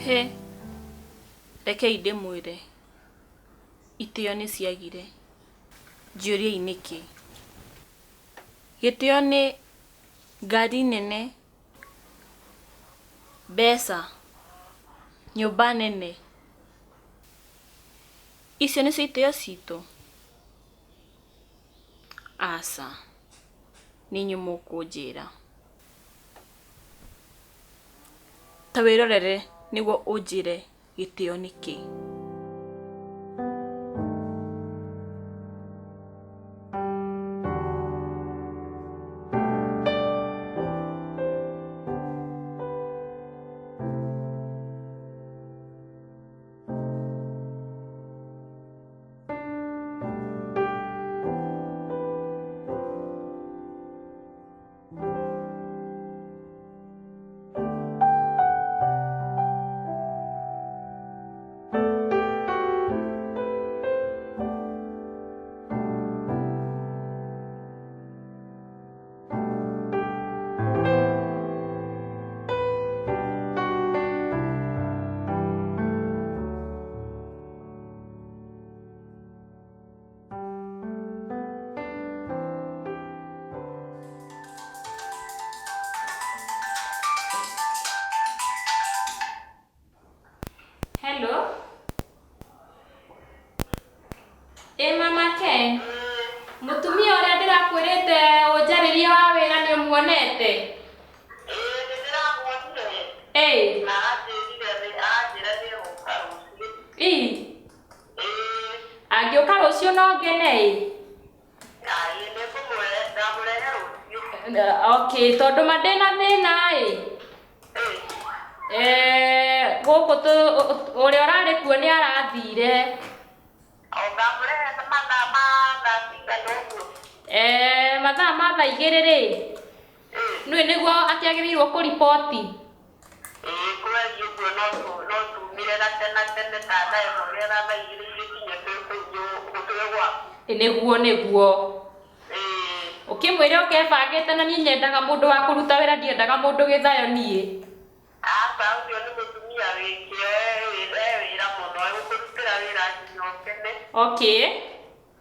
Hĩ, rekei ndĩmwĩre, itĩo nĩ ciagire, njũriai nĩkĩ? Gĩtĩo nĩ ngari nene, mbeca, nyũmba nene, icio nĩcio itĩo citũ? Aca, nĩ inyuĩ mũkũnjĩra. Ta wĩrorere nĩguo ũnjĩre gĩtĩo nĩ kĩĩ. Hello. Ĩ mama Ken. Mũtumia ũrĩa ndĩrakwĩrĩte ũnjarĩrie wa wĩra nĩ ũmuonete? Ĩ. Ĩ. Angĩũka rũciũ no ngene ĩ. Okay, tondũ ma ndĩna thĩna ĩ. Eh, gũkũ tũ ũrĩa ũrarĩ kuo nĩ arathire. Eh, mathaa ma thaa igĩrĩ rĩ, nĩũĩ nĩguo akĩagĩrĩirwo kũriboti. Ĩĩ kweri ũguo no no tumire gatena tene ta thaa ĩmwe getha thaa igĩrĩ igĩkinye twĩ kũu twĩ gwaku. Nĩguo nĩguo. Ĩĩ. Ũkĩmwĩre oke ebangĩte na niĩ nyendaga mũndũ wa kũruta wĩra ndiendaga mũndũ gĩthayo niĩ. Aca ũcio nĩ mũtumia wĩ kĩo e wĩra mũno egũkũrutĩra wĩra nginya ũkene. Okay.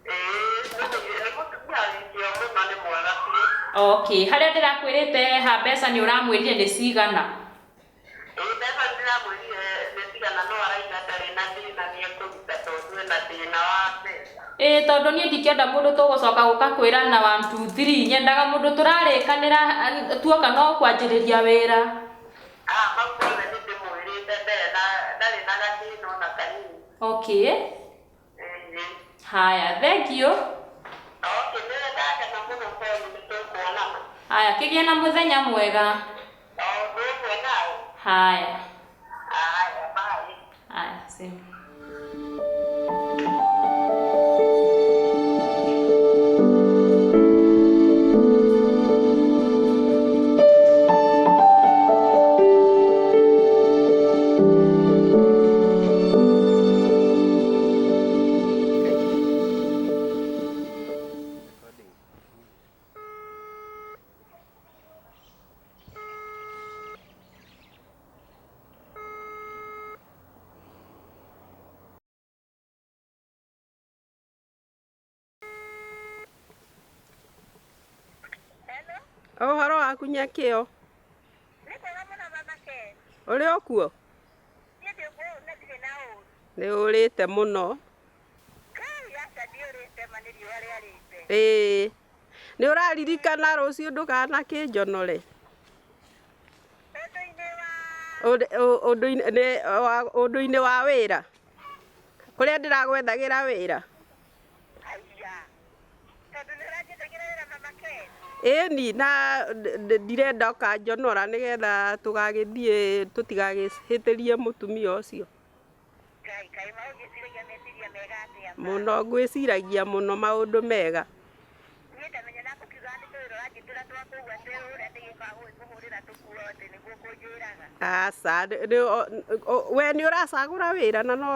Ĩĩ nĩ mũtumia wĩ kĩo mũno nĩ mwega biũ. Okay, harĩa ndĩrakwĩrĩte ha mbeca nĩ ũramwĩrire nĩ cigana? Ĩĩ mbeca nĩ ndĩramwĩrire nĩ cigana no arauga ndarĩ na thĩna nĩ ekũruta tondũ ena thĩna wa mbeca. Ĩĩ tondũ niĩ ndingĩenda mũndũ tũgũcoka gũka kwĩrana one two three, nyendaga mũndũ tũrarĩkanĩra tuoka no kwanjĩrĩria wĩra. Ah mau mothe nĩ ndĩmwĩrĩte ndarĩ na gathĩna ona kanini. Okay. Haya, thank you. Okay, nĩ ndakena mũno tondũ nĩ tũkuonana. Haya, kĩgĩe na mũthenya mwega. O ũndũ ũmwe nawe. Haya. Haya, bye. Haya, same. Ũhoro waku Nyakĩo? Nĩ kwega mũno mama Ken. Ũrĩ o kuo? Niĩ ndĩ kũu na ndirĩ na ũru. Nĩ ũrĩte mũno. Kai aca ndiũrĩte ma nĩ riũa rĩarĩte. Ĩĩ. Nĩ ũraririkana rũciũ ndũkanakĩnjonore? Ũndũ-inĩ wa Ũndũ-inĩ wa wĩra? Kũrĩa ndĩragwethagĩra wĩra? Aya. Tondũ nĩ ũranjethagĩra wĩra mama Ken? Ĩni na ndirenda ũkanjonora nĩgetha tũgagĩthiĩ tũtigagĩhĩtĩrie mũtumia ũcio. Ngai, kaĩ ma ũngĩciragia meciria mega atĩa ma? Mũno ngwĩciragia mũno maũndũ mega. Niĩ ndamenya na ngũkiugaga nĩ tũwĩra ũranjĩtĩra twa kũu atĩ ũrĩa ndĩgĩũkaga gũgĩkũhũrĩra tũkuo atĩ nĩguo ũkũnjĩraga. Aca, we nĩ ũracagũra wĩra na no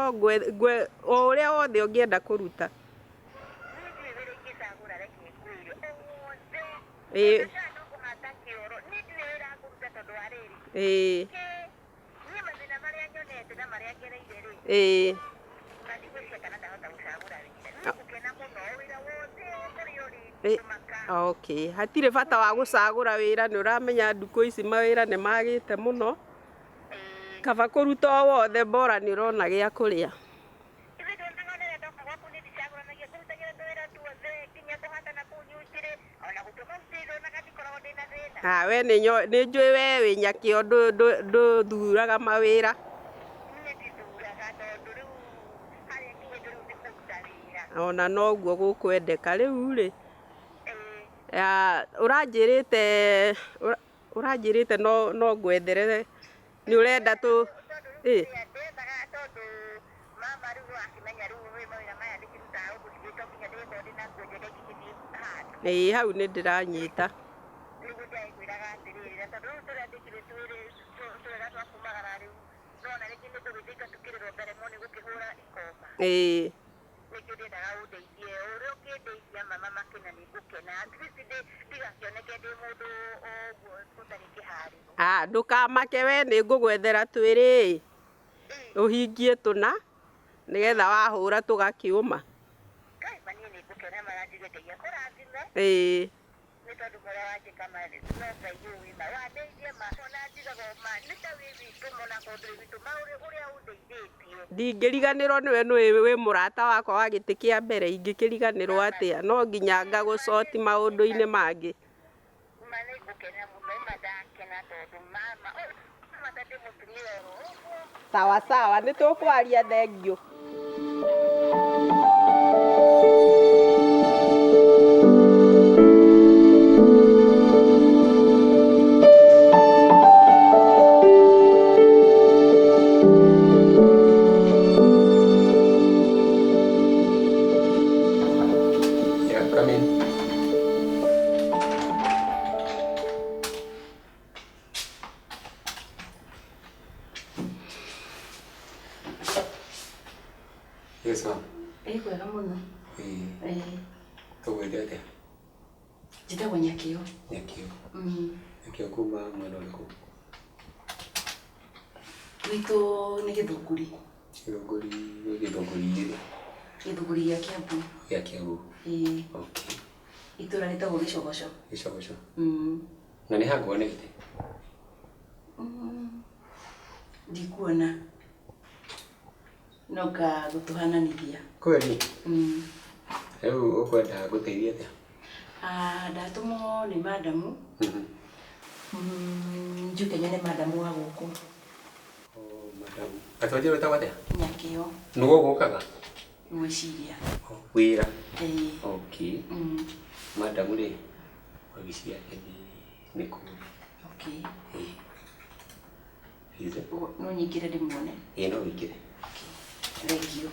o ũrĩa wothe ũngĩenda kũruta. Niĩ ndiũĩ wĩra ingĩcagũra reke ngwĩre, o wothe. Ĩĩ. Ona kana no kũhata kĩoro, niĩ ndirĩ wĩra ngũruta tondũ wa rĩrĩ. Ĩĩ. Kĩ, niĩ mathĩna marĩa nyonete. Ĩĩ. Okay, hatirĩ bata wa gũcagũra wĩra nĩ ũramenya ndukũ ici mawĩra nĩ magĩte mũno. Kaba kũruta o wothe bora nĩ ũrona gĩa kũrĩa. Ah, we nĩ njũĩ we wĩ nyakĩo ndũthuraga mawĩra. Ona noguo gũkwendeka rĩu rĩ, ũranjĩrĩte ũranjĩrĩte no ngwethere nĩ ũrenda tũ ĩ ĩ hau nĩ ndĩranyita. Ĩĩ. Ah, ndũkamake we nĩ ngũgwethera twĩrĩ ũhingie tũna nĩgetha wahũra tũgakĩũma. Ĩĩ. Ndingĩriganĩrwo nĩwe nĩ wĩ mũrata wakwa wa gĩtĩ kĩa mbere ingĩkĩriganĩrwo atĩa no nginya ngagũcoti maũndũ-inĩ mangĩ. Sawa sawa nĩ tũkwaria thengiũ. Yeah, come in. Yes, ma'am. Ĩ kwega mũno. Ĩĩ, Ĩĩ. tũgwĩte atĩa? Njĩtagwo Nyakĩo. Nyakĩo. Nyakĩo kuma mwena ũrĩkũ? Gwitũ nĩ Gĩthũngũri. Gĩthũngũri, Gĩthũngũri igĩrĩ. Gĩthũngũri gĩa Kĩambu. Gĩa Kĩambu. Ĩĩ. Okay. Itũra rĩtagwo Gĩcogoco. Gĩcogoco. Na nĩ hanguonete? Ndikuona. No ngagũtũhananithia. Kweli? Rĩu ũkwenda ngũteithie atĩa? Ah, ndatũmwo nĩ madamu. Njũke nyone madamu wa gũkũ. Oh, madamu. Atwanjĩra wĩtagwo atĩa? Nyakĩo. Nĩwe ũgũkaga? Ngwĩciria. Wĩra. Ĩĩ. Okay. Madamu rĩ, wabici yake nĩ kũu. Okay. Ĩĩ. Ithe? No nyingĩre ndĩmuone? Ĩĩ no ũingĩre. Thengiũ.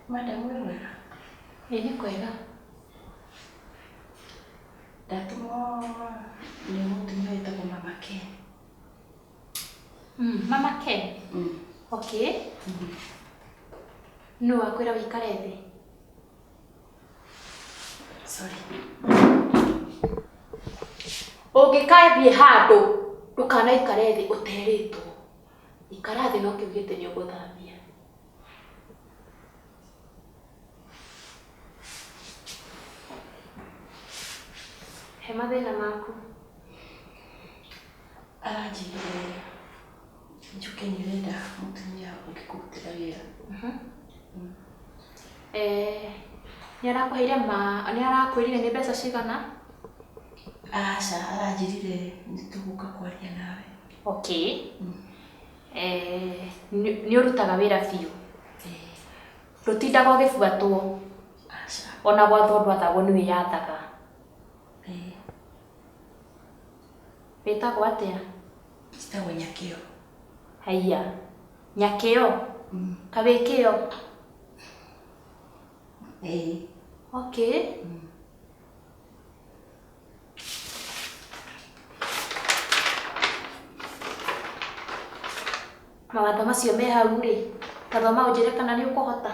Madamu wĩ mwega? Ĩĩ nĩ kwega. Ndatũmwo nĩ mũtumia wĩtagwo Mama Ken. Mama Ken? Okay. Nũ wakwĩra wĩikare thĩ? Sorry. Ũngĩkathiĩ handũ ndũkanaikare thĩ ũterĩtwo. Ikara thĩ no kĩugĩte nĩ ũgũthambia. He mathĩna maku. Aranjĩrire njũke nĩ ũrenda mũtumia ũngĩkũrutĩra wĩra. Nĩ arakũheire ma nĩ arakwĩrire nĩ mbeca cigana? Aca, aranjĩrire nĩ tũgũka kwaria nawe. Okay. Nĩ ũrutaga wĩra biũ. Ndũtindaga ũgĩbuatwo. Aca. Ona gwathwo ndwathagwo nĩ wĩyathaga. Ĩĩ. Wĩtagwo atĩa? Njĩtagwo Nyakĩo. Haiya. Nyakĩo? Kawĩkĩo? Ĩĩ. Okay. Mawatho macio me hau rĩ, tathoma ũnjĩre kana nĩ ũkũhota.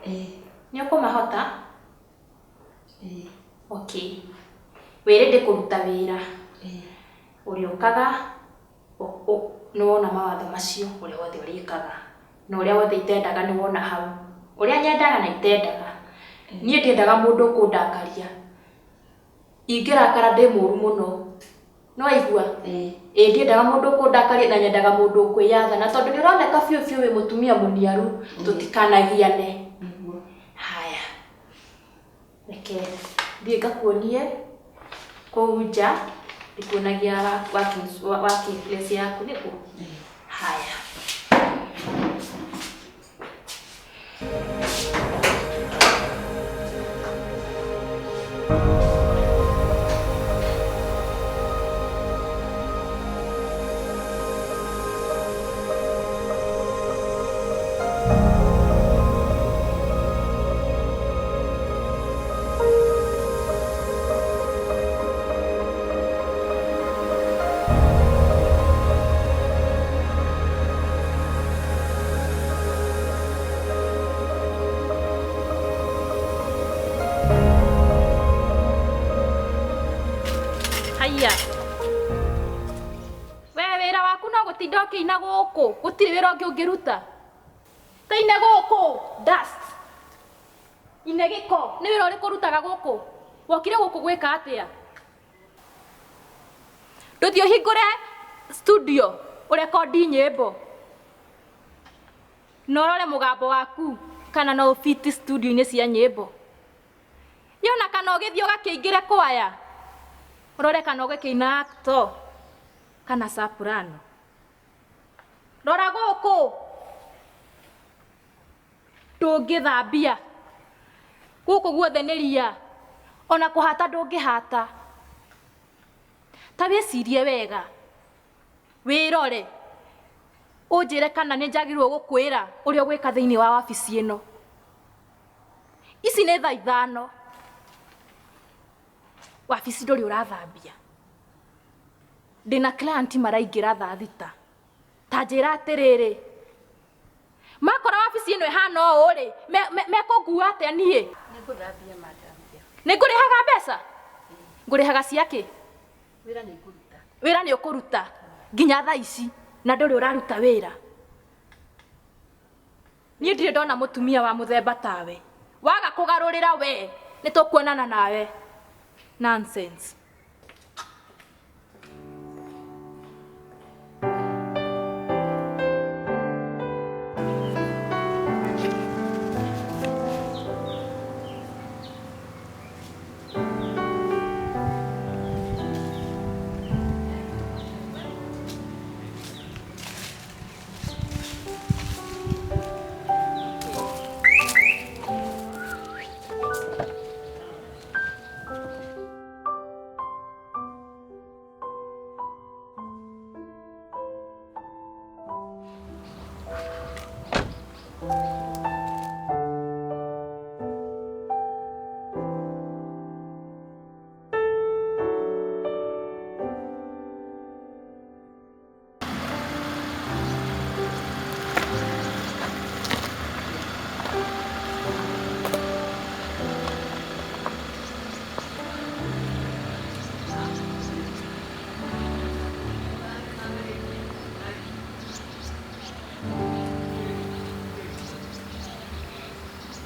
Ĩĩ. Nĩ ũkũmahota? Ĩĩ. Okay. Wĩ ready kũruta wĩra? Ĩĩ. Ũrĩũkaga nĩ wona mawatho macio ũrĩa wothe ũrĩkaga na ũrĩa wothe itendaga nĩ wona hau. Ũrĩa nyendaga na itendaga. Niĩ ndiendaga mũndũ ũkũndakaria. Ingĩrakara ndĩ mũru mũno. Nĩ waigua? Ĩĩ. Ĩĩ ndiendaga mũndũ ũkũndakaria na nyendaga mũndũ ũkwĩyatha na tondũ nĩ ũroneka biũ biũ wĩ mũtumia mũniaru, tũtikanagiane. Nĩguo. Haya. Reke thiĩ ngakuonie kũu nja ndikuonagia working place yaku nĩguo? Haya. Haiya. We wĩra waku no gũtinda ũkĩina gũkũ, gũtirĩ wĩra ũngĩ ũngĩruta. Ta ine gũkũ, dust. Ine gĩko, nĩ wĩra ũrĩkũ ũrutaga gũkũ? Wokire gũkũ gwĩka atĩa? Ndũthiĩ ũhingũre studio, ũrekondi nyĩmbo. Na ũrore mũgambo waku kana no ũbiti studio-inĩ cia nyĩmbo. Yona kana ũgĩthiĩ ũgakĩingĩre kwaya. Ũrore kana ũgĩkĩina alto kana soprano. Rora gũkũ. Ndũngĩthambia. Gũkũ guothe nĩ ria. Ona kũhata ndũngĩhata. Ta wĩcirie wega. Wĩrore. Ũnjĩre kana nĩ njagĩrĩirwo gũkwĩra ũrĩa ũgwĩka thĩinĩ wa wabici ĩno. Ici nĩ thaa 5. Wabici ndũrĩ ũrathambia. Ndĩna client maraingĩra thaa 6. Ta njĩra atĩrĩrĩ, makora wabici ĩno ĩhana ũũ rĩ, mekũngua atĩa niĩ? Nĩngũthambia madam. Nĩ ngũrĩhaga mbeca? Ngũrĩhaga ciakĩ? Wĩra nĩ ngũruta. Wĩra nĩ ũkũruta nginya thaa ici na ndũrĩ ũraruta wĩra. Niĩ ndirĩ ndona mũtumia wa mũthemba tawe. Waga kũgarũrĩra we, nĩ tũkuonana nawe. Nonsense.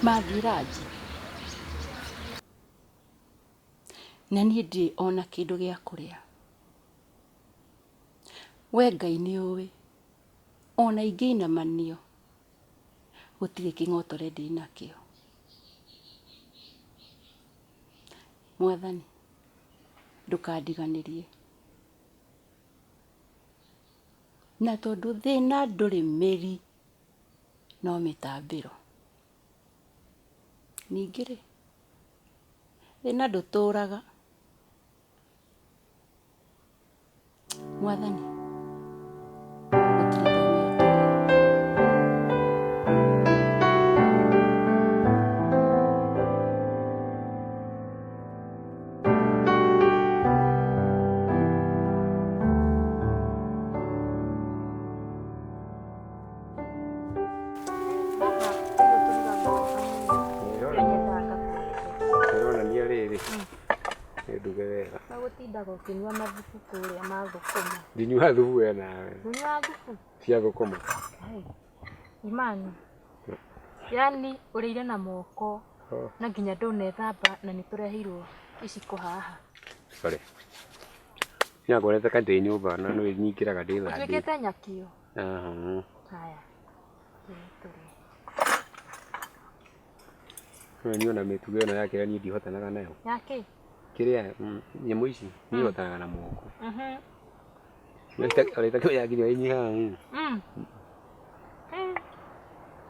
Mathiĩ ranji na niĩ ndirĩ ona kĩndũ gĩa kũrĩa. We Ngai nĩ ũĩ ona ingĩinamanio gũtirĩ kĩng'otore ndĩ nakĩo. Mwathani ndũkandiganĩrie. Na tondũ thĩna ndũrĩ mĩri no mĩtambĩro. Ningĩ rĩ, thĩna ndũtũraga. Mwathani gũtirĩ thome ũtoĩ. Nĩ nduge wega. Magũtindaga ũkĩnyua mathubu kũrĩa ma thũkũma. Ndinyuaga thubu we nawe. Ndũnyuaga thubu? Cia thũkũma. Hey. Imani. Yaani ũrĩire na moko Oh. na nginya ndũnethamba na nĩ tũreheirwo iciko haha. Sorry. Nĩangorete ka ndĩ nyũmba na nĩ nyingĩraga ndĩthambĩte. Ũtuĩkĩte nyakio. Aha. Haya. Rĩu tũrĩe. Niĩ ona mĩtugo ĩno ya kĩrĩa niĩ ndihotanaga nayo. Yakĩ? Kĩrĩa nyamũ ici niĩ hotanaga na moko. Mhm. Ona itakĩmenya nginya inyihaga. Mm.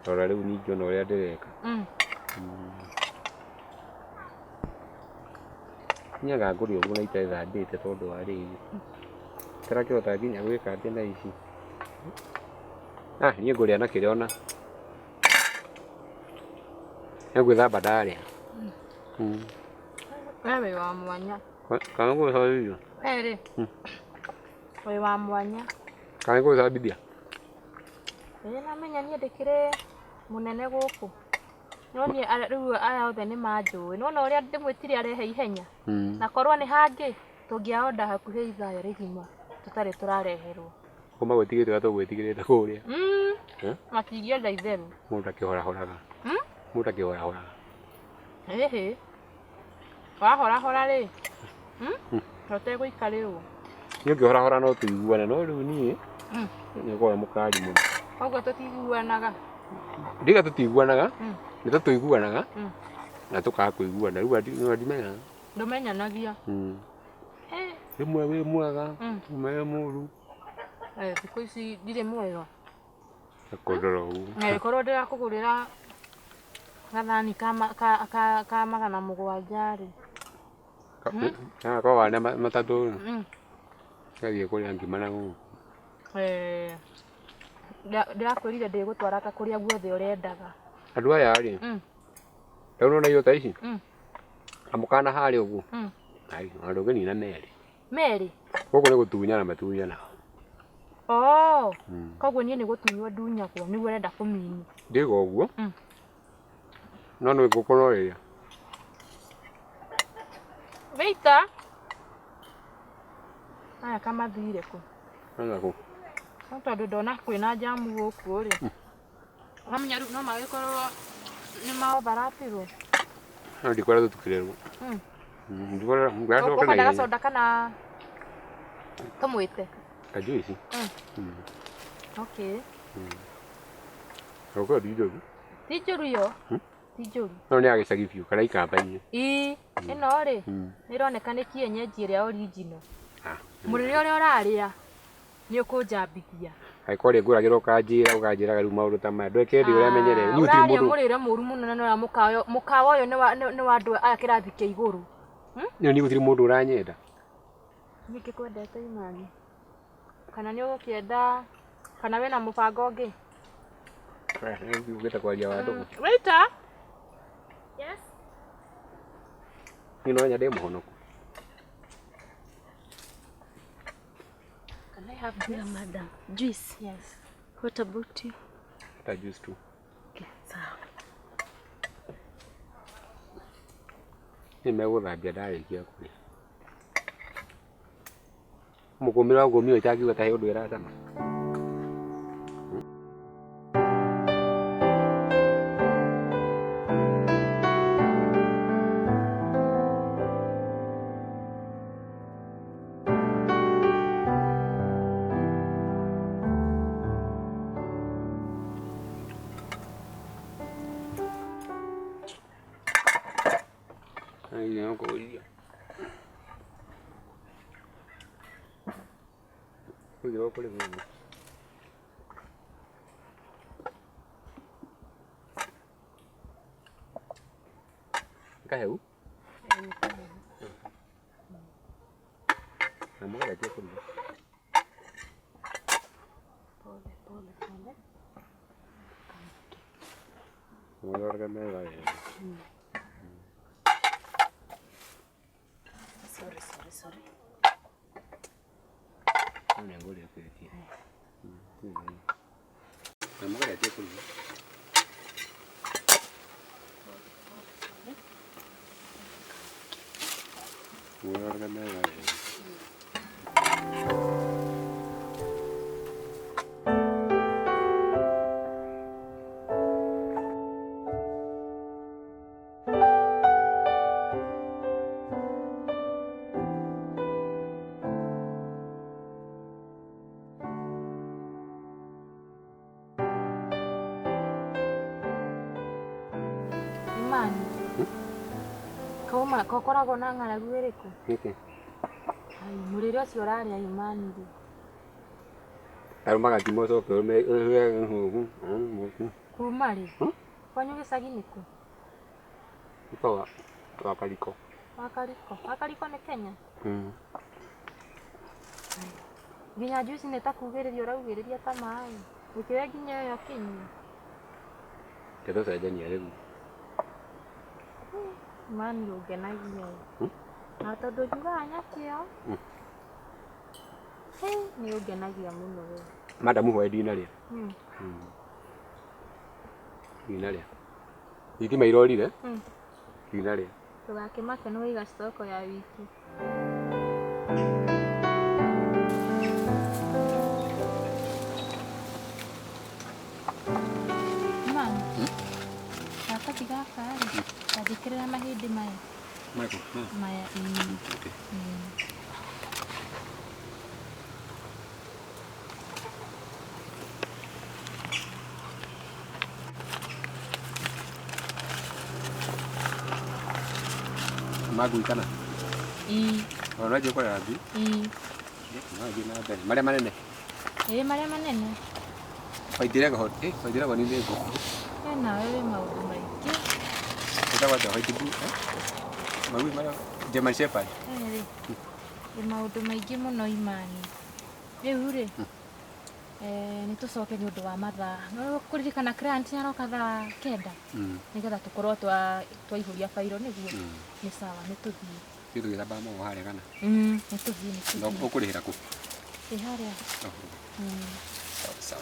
Rora rĩu ningĩ ona ũrĩa ndĩreka. Nyaga ngũrĩa ũguo na itethambĩte tondũ wa rĩrĩ. Itarakĩhota nginya gwĩka atĩ na ici. Ah, niĩ ngũrĩa na kĩrĩa ona. Nĩ gwĩthamba ndarĩa. We wĩ wa mwanya. Kana ngũgĩcabithia? We rĩ. Wĩ wa mwanya. Kana ngũgĩcabithia? Ĩĩ namenya niĩ ndĩkĩrĩ mũnene gũkũ. No niĩ rĩu aya othe nĩ manjũĩ. Nĩwona ũrĩa ndĩmwĩtire arehe ihenya? Na korwo nĩ hangĩ tũngĩaonda hakuhĩ ithaa rĩgima tũtarĩ tũrareherwo. Kuma gwĩtigĩrĩte ũrĩa tũgwĩtigĩrĩte kũrĩa. Matingĩenda itherũ. Mũndũ akĩhorahoraga. Mũndũ akĩhorahoraga. Ĩhĩ. Wahorahora rĩ. Ũtegũikarĩrwo. Niĩ ũngĩhorahora no tũiguane no rĩu niĩ nĩ ũkoragwo wĩ mũkali mũno. Koguo tũtiguanaga. Ndiga tũtiguanaga, nĩ tũtũiguanaga na tũkaga kũiguana rĩu ndimenyaga. Ndũmenyanagia. Rĩmwe wĩ mwega, rĩmwe wĩ mũru. Thikũ ici ndirĩ mwega. Kũndora ũguo. Angĩkorwo ndĩrakũgũrĩra gathani ka 700 rĩ. Ko wane matatũ rĩ. Gathiĩ kũrĩa ngima na gũkũ. Ndĩrakwĩrire ndĩgũtwaraga kũrĩa guothe ũrendaga. Andũ aya rĩ, rĩu nĩwona irio ta ici? Kamũkana harĩa ũguo. Ai, ona ndũngĩnina merĩ. Merĩ? Gũkũ nĩ gũtunyana matunyanaga. Oh. Koguo niĩ nĩ gũtunywo ndunyagwo nĩguo ũrenda kũmini. Ndiga ũguo. No nĩ ngũkũ no ĩrĩa. Waiter. Aya kamathire kũ? Aya kũ? No tondũ ndona kwĩna njamu gũkũ rĩ. Wamenya rĩu no magĩkorwo nĩ maotharatirwo. No ndikwenda tũtukĩrĩrwo. Ndikwenda ngacoka na Ũkwenda ihenya. gacoda kana tũmwĩte? Kajuici. Okay. Ngũkũ ti njũru. Ti njũru yo. Ti njũru. No nĩ ya gĩcagi biũ kana ikamba-inĩ. Ii, ĩno rĩ, nĩ ĩroneka nĩ kienyeji ĩrĩa original. Mũrĩre ũrĩa ũrarĩa nĩ ũkũnjambithia. Angĩkorwo rĩ ngũragĩra ũkanjĩra ũkanjĩraga rĩu maũndũ ta maya. Ndweke ndĩ ũrĩa menyerere. Niĩ gũtirĩ Ũrarĩa mũndũ. mũrĩre mũru mũno na nĩ ũrĩa mũkawa ũyũ nĩ wa andũ aya kĩrathi kĩa igũrũ. Niĩ gũtirĩ mũndũ ũranyenda. Niĩ ngĩkwendete Imani. Kana nĩ ũgũkĩenda kana wĩna mũbango ũngĩ? Ũkĩte kwaria wa ndũgũ. Waiter. Yes. Niĩ no nyende mũhonoku. Can I have this? Yeah, madam. Juice. Yes. What about you? Hata juice tu. Okay, sawa. Nĩ megũthambia ndarĩkia kũrĩa. Mũkũmĩra ngũmi ĩyo ĩtangiuga ta he ũndũ ĩracama. Kaheu? Na mũgeretie kũruga. Pole pole pole. Mũthondeke metha wega. Sorry, sorry, sorry. Nĩ ngũrĩa plate. Na mũgeretie kũruga. Mwĩrorere mega. Imani. Kauma kokoragwo na ng'aragu ĩrĩkũ? Nĩkĩ? Ai, mũrĩre ũcio ũrarĩa Imani rĩ. Arũmaga ngima ũcoke ũrũme. Kuma rĩ? Kwanyu gĩcagi nĩkũ? Itoa Wakariko. Wakariko. Wakariko nĩ Kenya? Nginya juice nĩ ta kugĩrĩria ũraugĩrĩria ta maĩ. Gũkĩoya nginya ĩyo akĩnyua. Tũcenjania rĩu. Imani ũngenagia. Na tondũ njugaga nyakĩo. Nĩ ũngenagia mũno we. Madamu hwaĩ ndinarĩa. Ndinarĩa. Thitima irorire. Ndinarĩa. Ndũgakĩmake nĩ waiga stoko ya wiki. Imani. Gakathi gaka rĩ, tanjĩkĩrĩra mahĩndĩ maya. Marĩkũ? Maya. Okay. Magui kana? Ii. Ũranjia kũrera ngui? Ii. Ũrathiĩ na mbere. Marĩa manene? Ĩĩ marĩa manene. White Leghorn. White Leghorn nĩ ngũkũ. We nawe wĩ maũndũ maingĩ. Ĩtagwo atĩa? White blue? Magui marĩa German Shepherd. Rĩ. Wĩ maũndũ maingĩ mũno Imani. Rĩu rĩ, nĩ tũcoke nĩ ũndũ wa mathaa. No kũririkana client nĩ aroka thaa 9. Nĩgetha tũkorwo twaihũria bairo nĩguo. Nĩ sawa, nĩ tũthiĩ. Ithuĩ tũgĩthambaga moko harĩa kana? Nĩ tũthiĩ, nĩ tũthiĩ. Ũkũrĩhĩra kũ? Ĩ harĩa. Sawa sawa.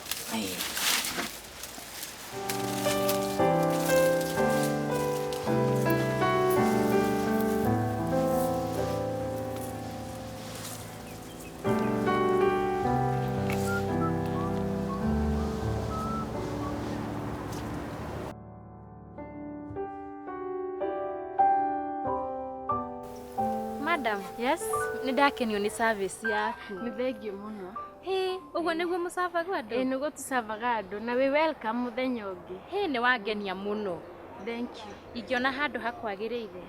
Madam, yes, nĩ ndakenio nĩ service yaku. Nĩ thengiũ mũno. Hĩ, ũguo nĩguo mũcavaga andũ? Ĩĩ nĩguo tũcavaga andũ na wĩ welcome mũthenya ũngĩ. Hĩ, nĩ wangenia mũno. Thank you. Ingĩona handũ hakwagĩrĩire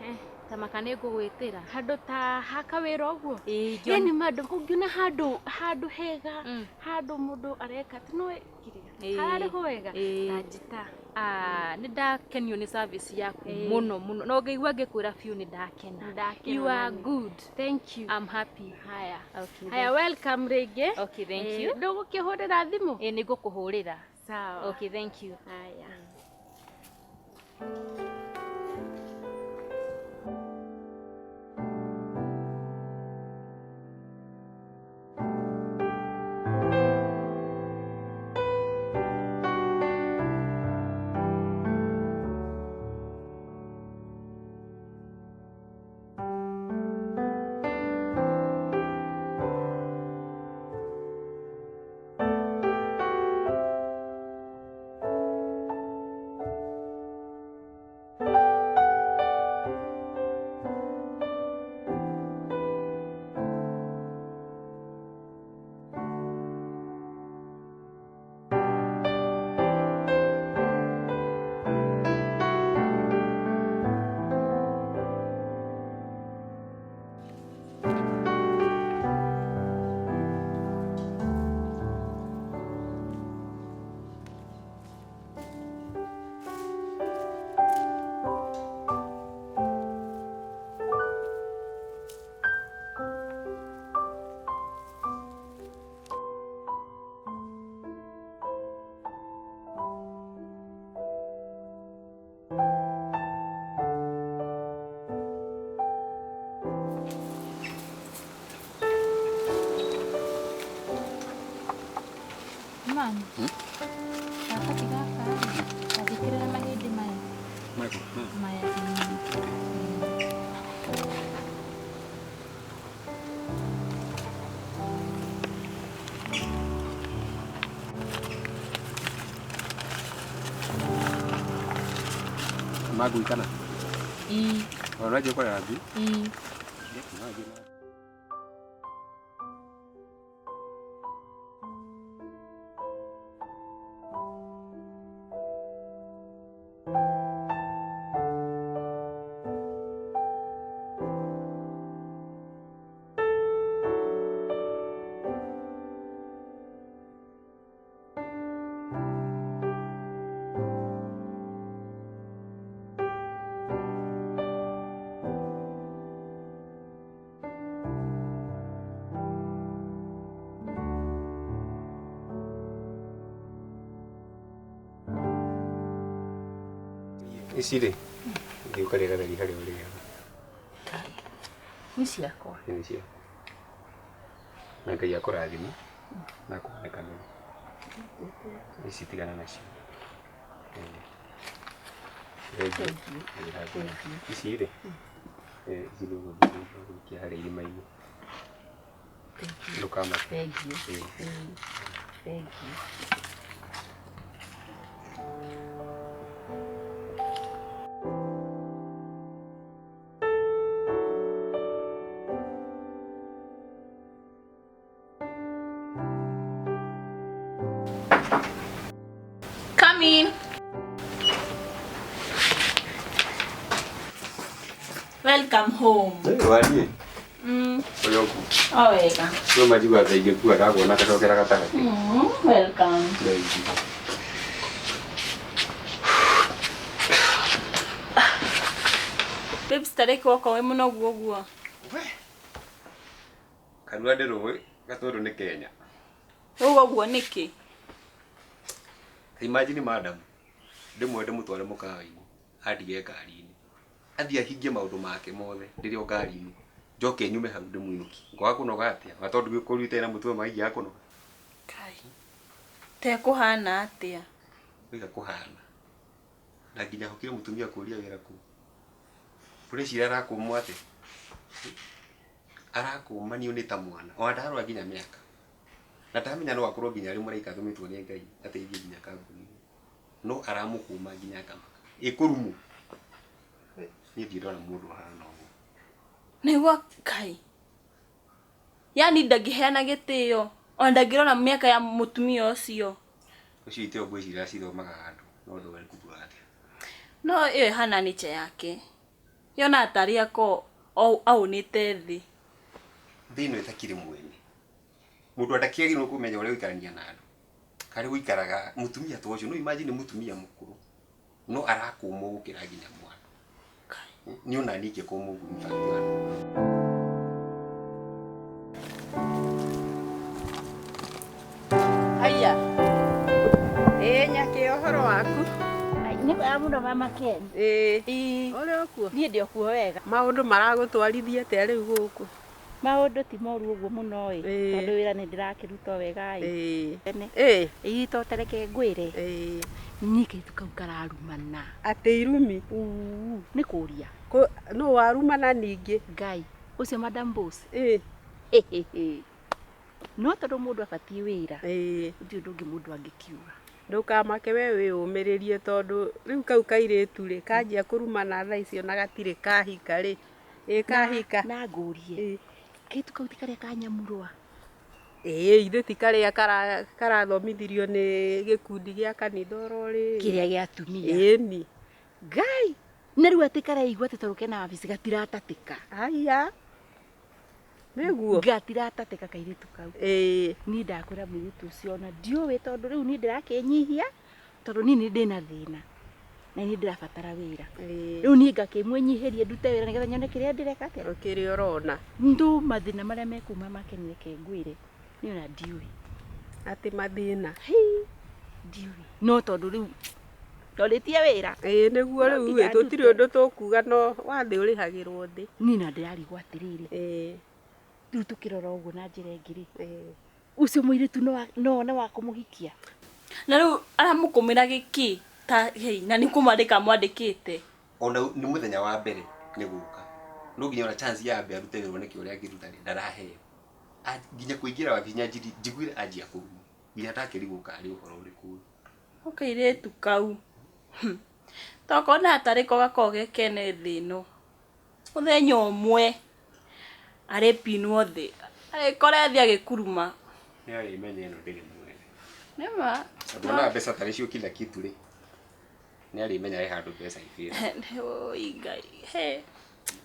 ta maka nĩ ngũgwĩtĩra. Handũ ta haka wĩra ũguo? Ĩĩ ingĩona. Yaani madam, ũngĩona handũ hega, handũ mũndũ areka atĩ no kĩrĩa. Hararĩ ho wega. Ta njĩta. Nĩ ndakenio nĩ service yaku mũno mũno. Na ũngĩigua ngĩkwĩra biũ nĩ ndakena. You are good. Thank you. I'm happy. Haya. Okay. Haya, welcome rĩngĩ. Okay, thank you. Ndũgũkĩhũrĩra thimũ? Ĩĩ nĩ ngũkũhũrĩra. Sawa. Okay, thank you. Haya. Ma ngui kana? Ii. Ona njie kũrera ngui? Ii. Ici rĩ, thiĩ ũkarĩe gatheri harĩa ũrĩaga. Nĩ ciakwa. Nĩ ciaku. Na Ngai akũrathime na akũonekanĩre. Ici tigana nacio. Thengiũ. Ici rĩ, ici nĩ ũgũthiĩ ũgũikia harĩa irima-inĩ. Ndũkamake. Thengiũ. Thengiũ. Come in. Welcome home. Wariĩ. Mm. Ũrĩa ũkuo. O wega. No majigua tha ingĩkua ndakuona gacokera gatagatĩ. Welcome. Thengiũ. Babes, tarĩki woka wĩ mũnogu ũguo. Kanua ndĩrũĩ gatũndũ nĩ Kenya. Ũguo ũguo nĩkĩ? Imagine madam ndĩmwe ndĩmũtware mũkawa-inĩ andige ngari-inĩ athiĩ ahingie maũndũ make mothe ndĩrĩ o ngari-inĩ njoke nyume hau ndĩmũinũkie ngwaga kũnoga atĩa na tondũ gĩkũrũ itarĩ na mũtwe maingĩ ya kũnoga. Kai. Tekũhana atĩa? Wĩga kũhana na nginya hokire mũtumia kũria wĩra kũu ũreciria arakũmwo atĩa arakũmanio nĩ ta mwana ona ndarora nginya mĩaka na ndamenya no akorwo nginya arĩ mũraika atũmĩtwo nĩ Ngai ateithie nginya kambuni no aramũkũma nginya akamaka ĩkũrumwo niĩ ndirĩ ndona mũndũ ahana ũguo. Nĩguo Kai. Yaani ndangĩheana gĩtĩo ona ndangĩrora mĩaka ya mũtumia ũcio. Ũcio itĩo ngwĩciria acithomaga handũ no ndũĩ kuga atĩa. No ĩyo ĩhana nature yake. Yonaga tarĩ ako aũnĩte thĩ. Thĩ ĩno ĩtakĩrĩ mwene mũndũ andakĩagĩrĩirwo kũmenya ũrĩa gũikarania na andũ karĩ gũikaraga mũtumia ta ũcio no imagine mũtumia mũkũrũ no arakũmwo gũkĩra nginya mwana. Nĩ ona niĩ ingĩkũmwo ũguo in fact ona. Haiya. Ĩĩ Nyakĩ, ũhoro waku? Nĩ wega mũno mama Ken. Ĩĩ. Ĩĩ. Ũrĩ o kuo? Niĩ ndĩ o kuo wega. Maũndũ maragũtwarithia atĩa rĩu gũkũ? Maũndũ ti moru ũguo mũno ĩ. Ĩĩ. Tondũ wĩra nĩ ndĩrakĩruta o wega ĩ. Ĩĩ. Tene. Ĩĩ. Ĩĩ to tareke ngwĩre. Ĩĩ. Niĩ kairĩtu kau kararumana. Atĩ irumi? Uu, nĩ kũria. Nũ warumana ningĩ? Ngai, ũcio Madam Boss. Ĩĩ. No tondũ mũndũ abatiĩ wĩra. Ĩĩ. Gũtirĩ ũndũ ũngĩ mũndũ angĩkiuga. Ndũkamake we wĩyũmĩrĩrie tondũ rĩu kau kairĩtu rĩ kanjia kũrumana thaa icio na gatirĩ kahika rĩ. Ĩ kahika. Na ngũrie. Kairĩtu kau ti karĩa ka Nyamurwa. Ĩĩ ithe ti karĩa karathomithirio nĩ gĩkundi gĩa kanitha oro rĩ. Kĩrĩa gĩa atumia. Ĩni. Ngai. Na rĩu atĩ karaigua atĩ tondũ kena wabici gatiratatĩka. Aya. Nĩguo. Gatiratatĩka kairĩtu kau. Ĩĩ. Niĩ ndakwĩra mũirĩtu ũcio ona ndiũĩ tondũ rĩu niĩ ndĩrakĩnyihia tondũ niĩ nĩ ndĩna thĩna na niĩ ndĩrabatara wĩra. Rĩu niĩ ngakĩmwĩnyihĩria ndute wĩra nĩgetha nyone kĩrĩa ndĩreka atĩa. Kĩrĩa ũrona. Ndũ mathĩna marĩa mekuma make reke ngwĩre niĩ ona ndiũĩ. Atĩ mathĩna. Ndiũĩ. No tondũ rĩu ndorĩtie wĩra. Ĩĩ nĩguo No rĩu nginya ĩ tũtirĩ ndute. ũndũ tũkuga no wathĩ ũrĩhagĩrwo thĩ. Niĩ na ndĩrarigwo atĩrĩrĩ. Ĩĩ. Rĩu tũkĩrora ũguo na njĩra ĩngĩ rĩ. Ĩĩ. Ũcio mũirĩtu no one wa kũmũhikia. Na rĩu aramũkũmĩra gĩkĩ ta hei na nĩ kũmwandĩka mwandĩkĩte. Ona nĩ mũthenya wa mbere nĩ gũka no nginya ona chance ya ambe arute wĩra one kĩ ũrĩa angĩruta rĩ ndaraheo. Nginya kũingĩra wabici nyanjiri njiguire anjia kũruma nginya ndakĩrigwo karĩ ũhoro ũrĩkũ. O kairĩtu kau. Tokorwo na atarĩ ko gakoragwo ge kene thĩ ĩno. Mũthenya ũmwe arĩpinwo thĩ, arĩkore thĩ agĩkuruma. Nĩ arĩmenya ĩno ndĩrĩ mwene. Nĩma. Tondũ onaga mbeca tarĩ cio kila kitu rĩ. Nĩ arĩmenya he handũ mbeca ibĩra. Oi Ngai. He.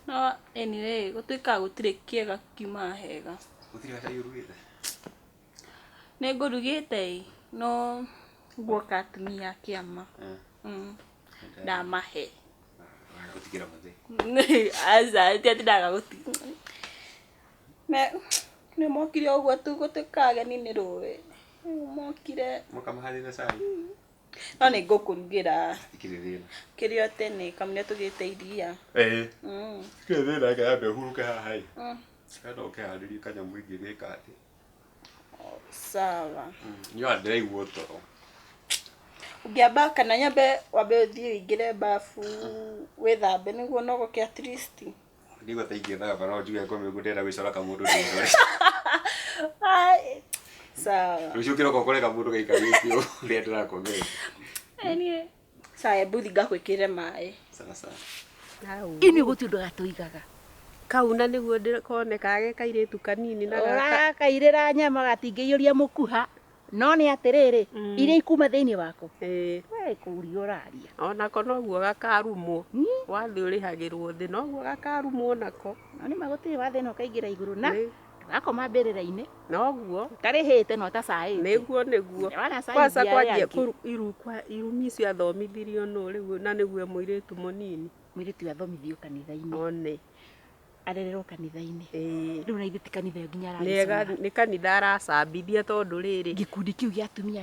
No anyway, gũtuĩkaga gũtirĩ kĩega kiumaga hega. Gũtirĩ gacai ũrugĩte? Nĩ ngũrugĩte ĩ, no guoka atumia a kĩama. Ndamahe. Waga gũtigĩra mũthee. Aca, ti atĩ ndaga gũtigĩra. Nĩ mokire ũguo tu gũtuĩkaga ageni nĩ rũĩ. Rĩu mokire. Moka maharĩre cai. No nĩ ngũkũrugĩra. Gũtirĩ thĩna. Kĩrĩa tene kamũira tũgĩte iria. Ĩĩ. Gũtirĩ thĩna reke nyambe hurũke haha ĩ. Kana ũkĩharĩrie kanyamũ ingĩgĩka atĩ. Sawa. Niĩ ona ndĩraigua toro. Ũngĩamba kana nyambe wambe ũthiĩ ũingĩre bafu wĩthambe nĩguo ũnogoke at least. Ndiguo ta ingĩthamba no njuge ngome ũguo ndĩrenda gwĩcora kamũndũ ndĩcore. Ai, sawa. Rũciũ kĩroko ũkore kamũndũ gaikarĩte ũũ ũrĩa ndĩrakomete. Anyway, sawa hebu thiĩ ngagwĩkĩrĩre maĩ. Sawa sawa. Inyuĩ gũtirĩ ũndũ gatũigaga. Kau na nĩguo konekaga ge kairĩtu kanini na gaka. Ũrakairĩra nyama gatingĩiyũria mũkuha. No nĩ atĩrĩrĩ, iria ikuma thĩinĩ wako. Ĩĩ. We kũria ũraria. Onako noguo gakarumwo. Wathĩ ũrĩhagĩrwo thĩ noguo gakarumwo nako. No nĩ ma gũtirĩ wathĩ ĩno ũkaingĩra igũrũ na ndũgakoma mbĩrĩra-inĩ. Noguo. Ũtarĩhĩte na ũtacaĩte. Nĩguo nĩguo. Ndĩrona Kwanza caithia arĩa kwanjia angĩ. irumi icio athomithirio nũ rĩu na nĩguo mũirĩtu mũnini. Mũirĩtu athomithio kanitha-inĩ. One. Arererwo kanitha-inĩ. Ĩĩ. Rĩu na ithuĩ ti kanitha ĩyo nginya Nĩega aragĩcoma. nĩ kanitha aracambithia tondũ rĩrĩ. Gĩkundi kĩu gĩa atumia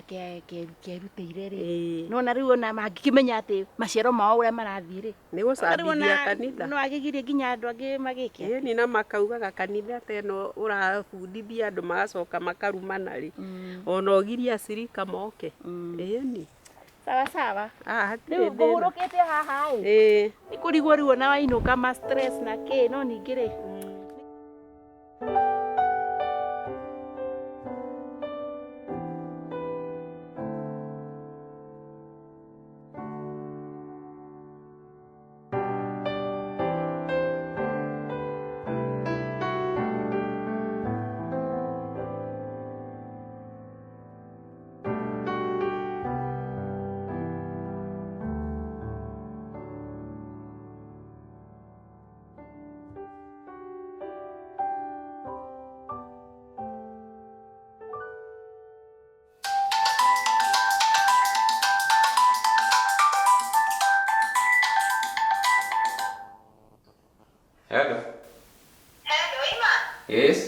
kĩerutĩire rĩ. Ĩĩ. Nĩwona rĩu ona mangĩkĩmenya atĩ maciaro mao ũrĩa marathiĩ rĩ. Nĩ gũcambithia kanitha. No agĩgirie nginya andũ angĩ magĩke. Ĩni na makaugaga kanitha ta ĩno ũrabundithia andũ magacoka makarumana rĩ. Ona ũgirie acirika moke. Ĩni. Sawa sawa. Ah, hatirĩ Rĩu thĩna. ngũhurũkĩte haha ĩ. Ĩĩ. Nĩ kũrigwo rĩu ona wainũka ma stress na kĩ no ningĩ rĩ. Hello. Hello, Ima. Yes.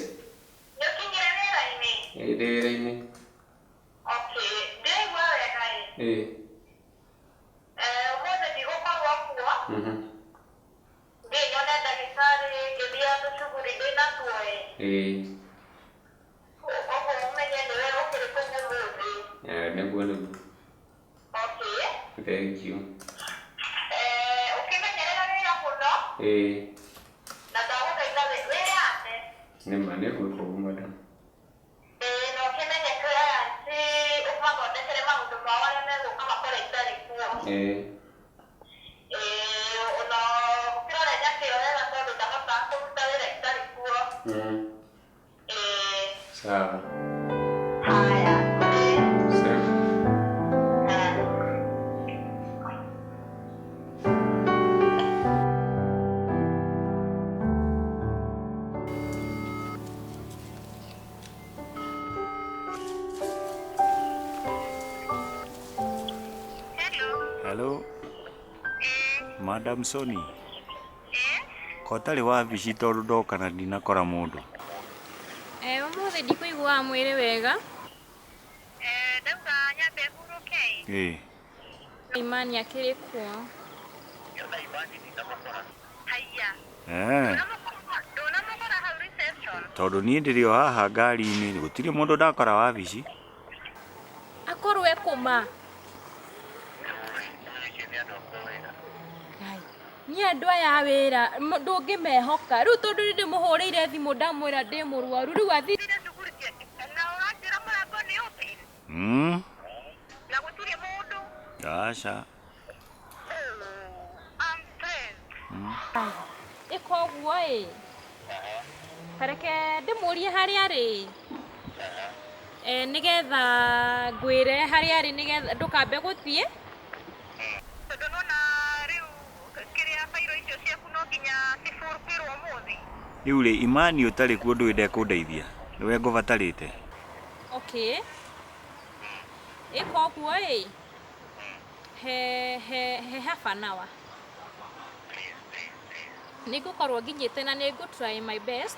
Nĩ ũkinyire wĩra-inĩ? Ĩ ndĩ wĩra-inĩ. Okay, ndĩraigua wega ĩ. Ĩ. Ũmũthĩ ndigũkorwo kuo. Thiĩ nyone ndagĩtarĩ ngĩthiaga tũcuguri ndĩnatuo ĩ. Ĩ. Koguo ũmenye nĩwe ũkĩrĩ kũu ũmũthĩ. Nĩguo nĩguo. Okay. Thank you. Ũkĩmenyerere wĩra mũno. Ĩ. Na ndagũthaitha wĩyate. Nĩma nĩngwĩka ũguo madam. Ĩĩ na ũkĩmenye client ũmathondekere maũndũ mao arĩa megũka makore itarĩ kuo. Ĩ. Ĩĩ ona ũkĩrore nyakĩo wega tondũ ndahotaga kũruta wĩra itarĩ kuo. Ĩĩ. Sawa. Haya. Sawa. Hello. Madam Soni. Ko ũtarĩ wabici tondũ ndoka na ndinakora mũndũ. Ũmũthĩ ndikũiguaga mwĩrĩ wega. Ndauga nyambe hurũke ĩ. Ĩ. Imani akĩrĩ kuo. Haiya. Eh. Ndũnamũkora hau reception? Tondũ niĩ ndĩrĩ o haha ngari-inĩ gũtirĩ mũndũ ndakora wabici. Akorwo ekũma. Niĩ andũ aya a wĩra ndũngĩmehoka. Rĩu tondũ nĩ ndĩmũhũrĩire thimũ ndamwĩra ndĩ mũrwaru rĩu athi Na ũranjĩra mũrango nĩ open? Na gũtirĩ mũndũ? Aca. Ĩka ũguo ĩ. Tareke ndĩmũrie harĩa arĩ. Nĩgetha ngwĩre harĩa arĩ nĩgetha ndũkambe gũthiĩ. Tondũ nona rĩu kĩrĩa bairo icio ciaku no nginya cibũrũkĩrwo ũmũthĩ. Rĩu rĩ, Imani ũtarĩ kuo ndũĩ ndekũndeithia. Nĩwe ngũbatarĩte. Okay. Ĩka ũguo ĩ. He he he half an hour. Nĩngũkorwo nginyĩte na nĩngũ try my best.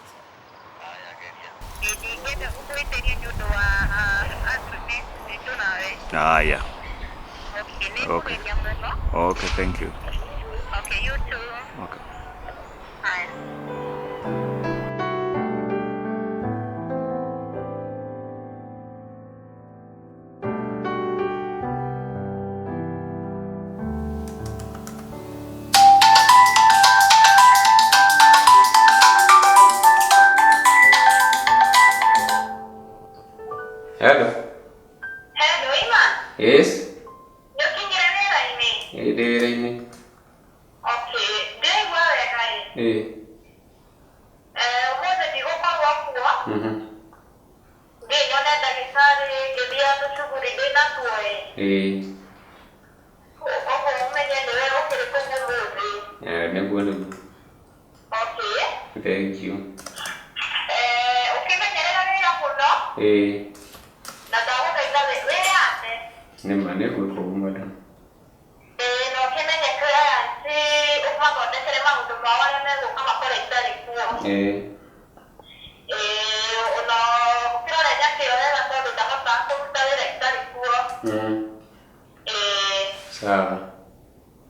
Ndingĩenda gũkũhĩtĩria nĩ ũndũ wa agreement itũ nawe. Haya. Okay, nĩ Okay. ngũgeria mũno. Okay, thank you. Okay, you too. Okay. Haya. Hello. Hello, Iman. Yes. Nĩ ũkinyire wĩra-inĩ? Ĩ ndĩ wĩra-inĩ. Okay, ndĩraigua wega ĩ. Ĩ. Ũmũthĩ ndigũkorwo kuo. Thiĩ nyone ndagĩtarĩ ngĩthiaga tũcuguri ndĩnatuo ĩ. Ĩ. Ũguo ũmenye nĩwe ũkĩrĩ kũu ũmũthĩ. Nĩguo nĩguo. Okay. Thank you. Ũkĩmenyerera wĩra mũno Ĩ. na ndagũthaitha wĩyate. Nĩma nĩngwĩka ũguo madam. Ĩĩ na ũkĩmenye client ũmathondekere maũndũ mao arĩa megũka makore itarĩ kuo. Ĩ. Ĩĩ ona ũkĩrore Nyakĩo wega tondũ ndahotaga kũruta wĩra itarĩ kuo. Ĩĩ. Sawa.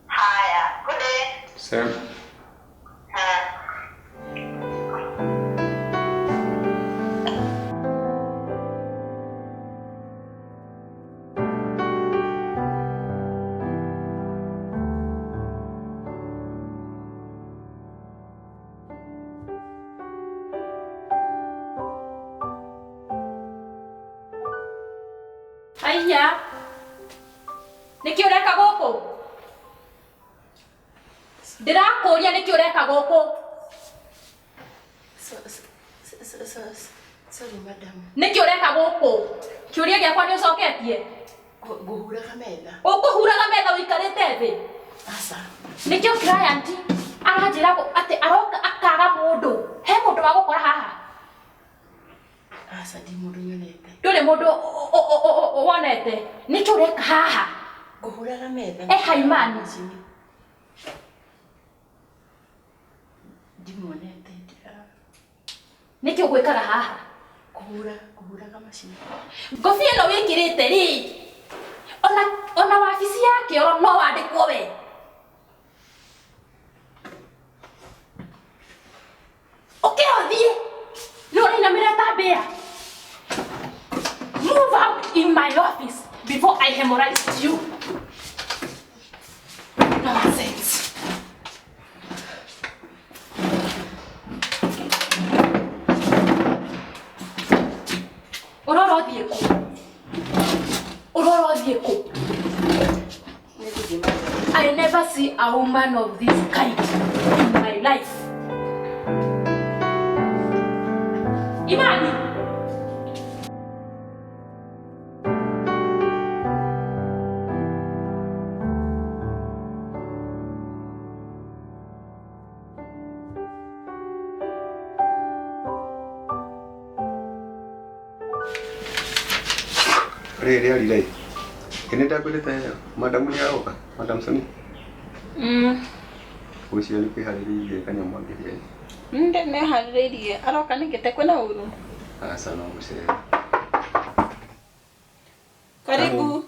Haya, kũrĩ. Sema. Aiya. Nĩkĩ ũreka gũkũ? Ndĩrakũria nĩkĩ ũreka gũkũ? Sorry madam. Nĩkĩ ũreka gũkũ? Kĩũria gĩakwa nĩ ũcoketie? Ngũhuraga metha. Ũkũhuraga metha ũikarĩte thĩ? Aca. Nĩkĩo client aranjĩra atĩ aroka akaga mũndũ. He mũndũ wa gũkora haha? Aca ndi mũndũ nyonete. Ndũrĩ mũndũ wonete. Nĩkĩ ũreka haha? Ngũhuraga metha. Eha Imani. Ndimuonete. Nĩkĩ ũgwĩkaga haha? Kũhuraga macini. Ngobia ĩno wĩkĩrĩte rĩ, ona wabici ya kĩoro no wandĩkwo we. Ũkĩra ũthiĩ. Nĩ ũrainamĩrĩra ta mbĩa. Move out in my office before I hemorrhoids you. Nonsense. Ũrora ũthiĩ kũ? Ũrora ũthiĩ kũ? I never see a woman of this kind in my life. Imani! Rĩrĩ rĩarire ĩ. Ĩ nĩndakwĩrĩte madamu nĩaroka, madam Soni. Ũcio nĩ kwĩharĩrĩirie kanyamũ angĩrĩa. Nĩharĩrĩirie aroka nĩkĩ te kwĩna ũru? Aca no gũcera. Karibu.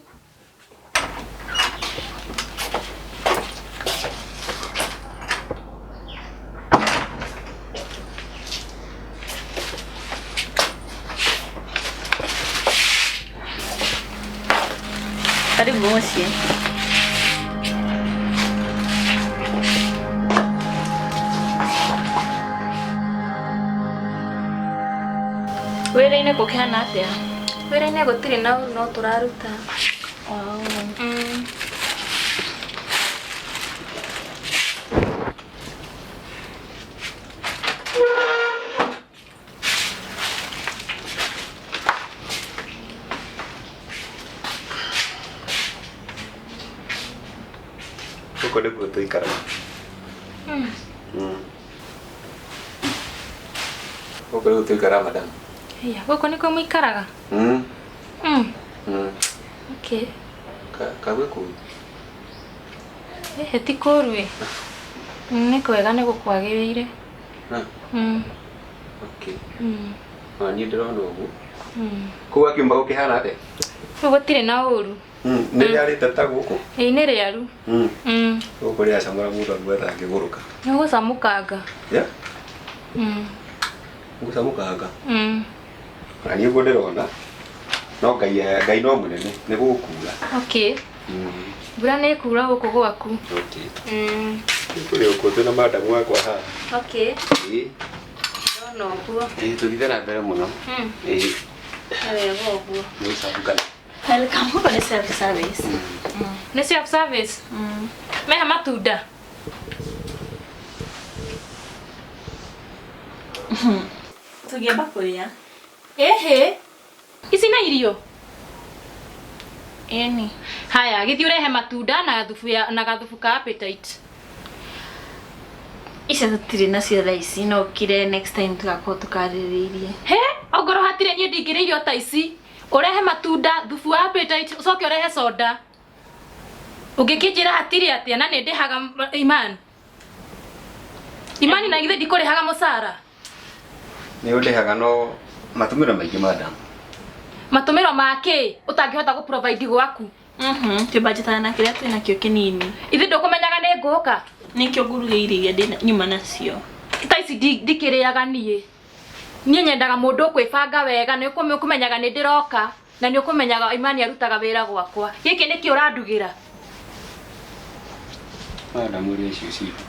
Karibu mũciĩ. Wĩra-inĩ gũkĩhana atĩa? Wĩra-inĩ gũtirĩ na ũru no tũraruta. Gũkũ nĩkuo tũikaraga. Gũkũ nĩkuo tũikaraga madam. Iya, gũkũ nĩkuo mũikaraga? Okay. Kagwe kũu. Ehe, ti kũũru ĩ. Nĩ kwega nĩ gũkwagĩrĩire. Okay. Ona niĩ ndĩrona ũguo. Kũu akiumba gũkĩhana atĩa? Rĩu gũtirĩ na ũru. Nĩ rĩarĩte ta gũkũ? Ĩĩ nĩ rĩaru. Gũkũ rĩacamũra mũndũ akua ta angĩgũrũka. Nĩ ũgũcamũkanga. Yeah? Gũcamũkanga. Ona niĩ ũguo ndĩrona. No Ngai Ngai no mũnene nĩ gũkura. Okay. Mbura nĩ ĩkura gũkũ gwaku. Okay. Kũrĩ ũguo twĩna madamu wakwa haha. Okay. Ĩĩ. Ndona ũguo. Ĩĩ tũthiĩte na mbere mũno. Ĩĩ. Nĩ wega ũguo. Nĩ gũcamũkana. Welcome huko ni self service. Nĩ self service? Meha matunda? Tũngĩamba kũrĩa. Ĩhĩ. Ici nĩ irio? Ĩni. Haya, gĩthiĩ ũrehe matunda na gathubu ya na gathubu ka appetite. Icio tũtirĩ nacio thaa ici no ũkire next time tũgakorwo tũkarĩrĩirie. He, ongorwo hatirĩ niĩ ndingĩrĩa irio ta ici. Ũrehe matunda, thubu wa appetite, ũcoke ũrehe soda. Ũngĩkĩnjĩra hatirĩ atĩa na nĩ ndĩhaga Iman. Imani na githĩ ndikũrĩhaga mũcara? Nĩ ũndĩhaga no matũmĩro maingĩ madam. Matũmĩro ma kĩ ũtangĩhota gũ provide gwaku? Twĩbanjetaga na kĩrĩa twĩnakĩo kĩnini. Ithe ndũkũmenyaga nĩ ngũka? Nĩkĩo ngũrugĩire iria ndĩ nyuma nacio. Ta ici ndikĩrĩaga niĩ. Niĩ nyendaga mũndũ ũkwĩbanga wega, nĩ ũkũmenyaga nĩ ndĩroka na nĩ ũkũmenyaga Imani arutaga wĩra gwakwa. Gĩkĩ nĩkĩ ũrandugĩra? Madam ũrĩa icio citũ.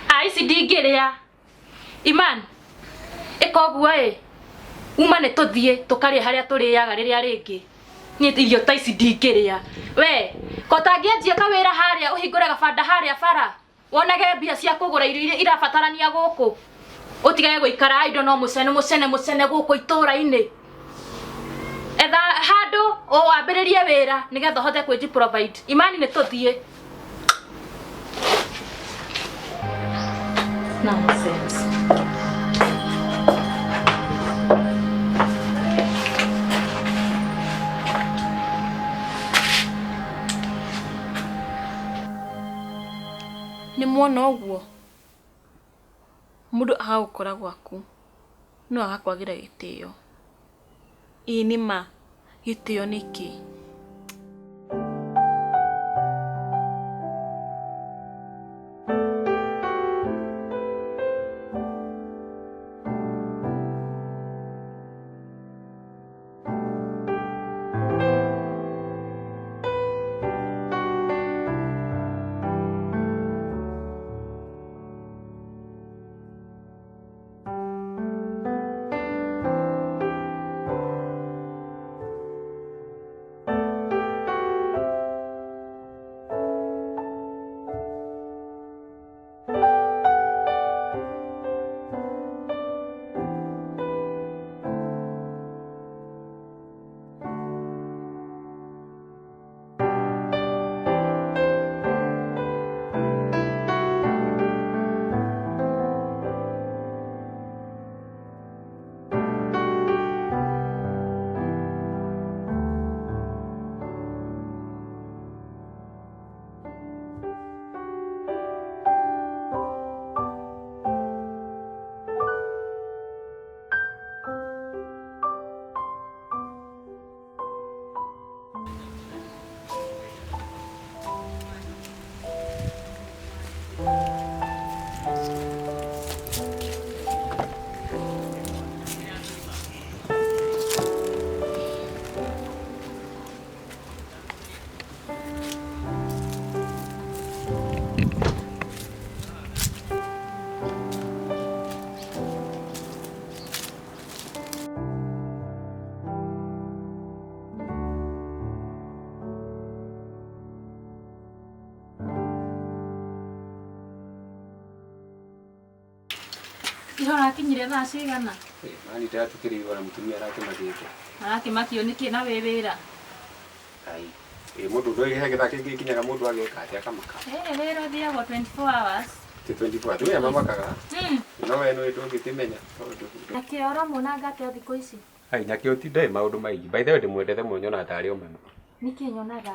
A ici ndingĩrĩa. Iman, ĩka ũguo ĩ. Uma nĩ tũthiĩ tũkarĩe harĩa tũrĩaga rĩrĩa rĩngĩ. Niĩ irio ta ici ndingĩrĩa. We, ko tangĩanjia kawĩra harĩa ũhingũre gabanda harĩa bara. Wonage mbia cia kũgũra irio iria irabatarania gũkũ. Ũtigage gũikara indo no mũcene mũcene mũcene gũkũ itũũra-inĩ. Etha handũ wambĩrĩrie wĩra nĩgetha ũhote kwĩji provide. Imani nĩ tũthiĩ. Nonsense. Nĩ muona ũguo mũndũ agagũkora gwaku no agakwagĩra gĩtĩo. Ĩĩ nĩ ma gĩtĩo nĩ kĩ? Iho ũrakinyire thaa cigana? Mani ndĩratukĩrĩirwo na mũtumia arakĩmakĩte. Arakĩmakio nĩkĩ na wĩ wĩra? Ai. Ĩ mũndũ ndũĩ he gĩthaa kĩngĩ gĩkinyaga mũndũ ageka atĩa akamaka. Eh, wĩra ũthiagwo 24 hours. Ti 24 atumia mamakaga. No we nĩ ndũngĩkĩmenya tondũ. Nyakĩo ũramuonanga atĩa thikũ ici? Ai Nyakĩo ti ndarĩ maũndũ maingĩ. By the way ndĩmwendete mũno nyonaga tarĩ o mami. Nĩkĩ nyonaga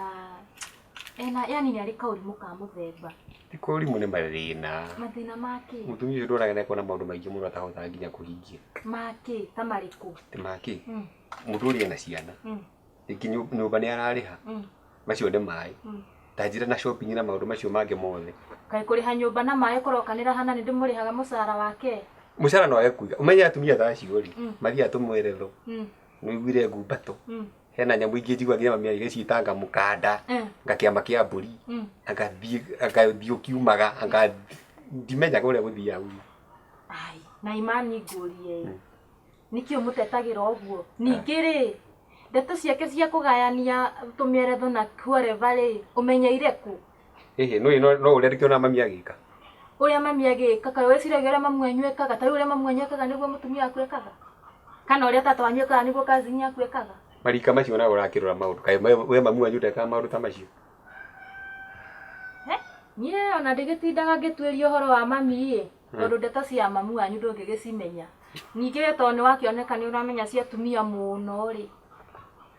ena yani nĩ arĩ kaũrimũ ka mũthemba. Ti kũrimũ nĩ mathĩna. Mathĩna makĩ? Mũtumia ũcio ndwonaga nĩ akoragwo na maũndũ maingĩ mũno atahotaga nginya kũhingia. Makĩ ta marĩkũ? Ti makĩ? Mũndũ ũrĩa ena ciana. Rĩngĩ nyũmba nĩ ararĩha. Macio nĩ maĩ. Ta njĩra na shopping na maũndũ macio mangĩ mothe. Kaĩ kũrĩha nyũmba na maĩ kũrokanĩra hana nĩ ndĩmũrĩhaga mũcara wake? Mũcara no age kũiga. Ũmenye atumia ta acio rĩ, mathiaga tũmweretho. Nĩũiguire ngumbato. Hena nyamũ ingĩ njiguaga nginya mami agĩciĩtanga mũkanda, anga kĩama kĩa mbũri, anga thiĩ ũkiumaga, anga ndimenyaga ũrĩa gũthiaga ũguo. Ai, na Imani ngũrie ĩ, nĩkĩ ũmũtetagĩra ũguo? Ningĩ rĩ, ndeto ciake cia kũgayania tũmĩeretho na whatever rĩ, ũmenyeire kũ? Ĩhĩ, nĩũĩ no ũrĩa ndĩkĩonaga mami agĩka. Ũrĩa mami agĩka, kaĩ wĩciragia ũrĩa mami wanyu ekaga? Ta rĩu ũrĩa mami wanyu ekaga nĩguo mũtumia waku ekaga? Kana ũrĩa tata wanyu ekaga nĩguo cousin yaku ekaga? Marika macio nawe ũrakĩrora maũndũ. Kaĩ we mami wanyu ndekaga maũndũ ta macio? Niĩ ona ndĩgĩtindaga ngĩtuĩria ũhoro wa mami ĩ, tondũ ndeto cia mami wanyu ndũngĩgĩcimenya. Ningĩ we tondũ nĩwakĩoneka nĩ ũramenya cia atumia mũno rĩ,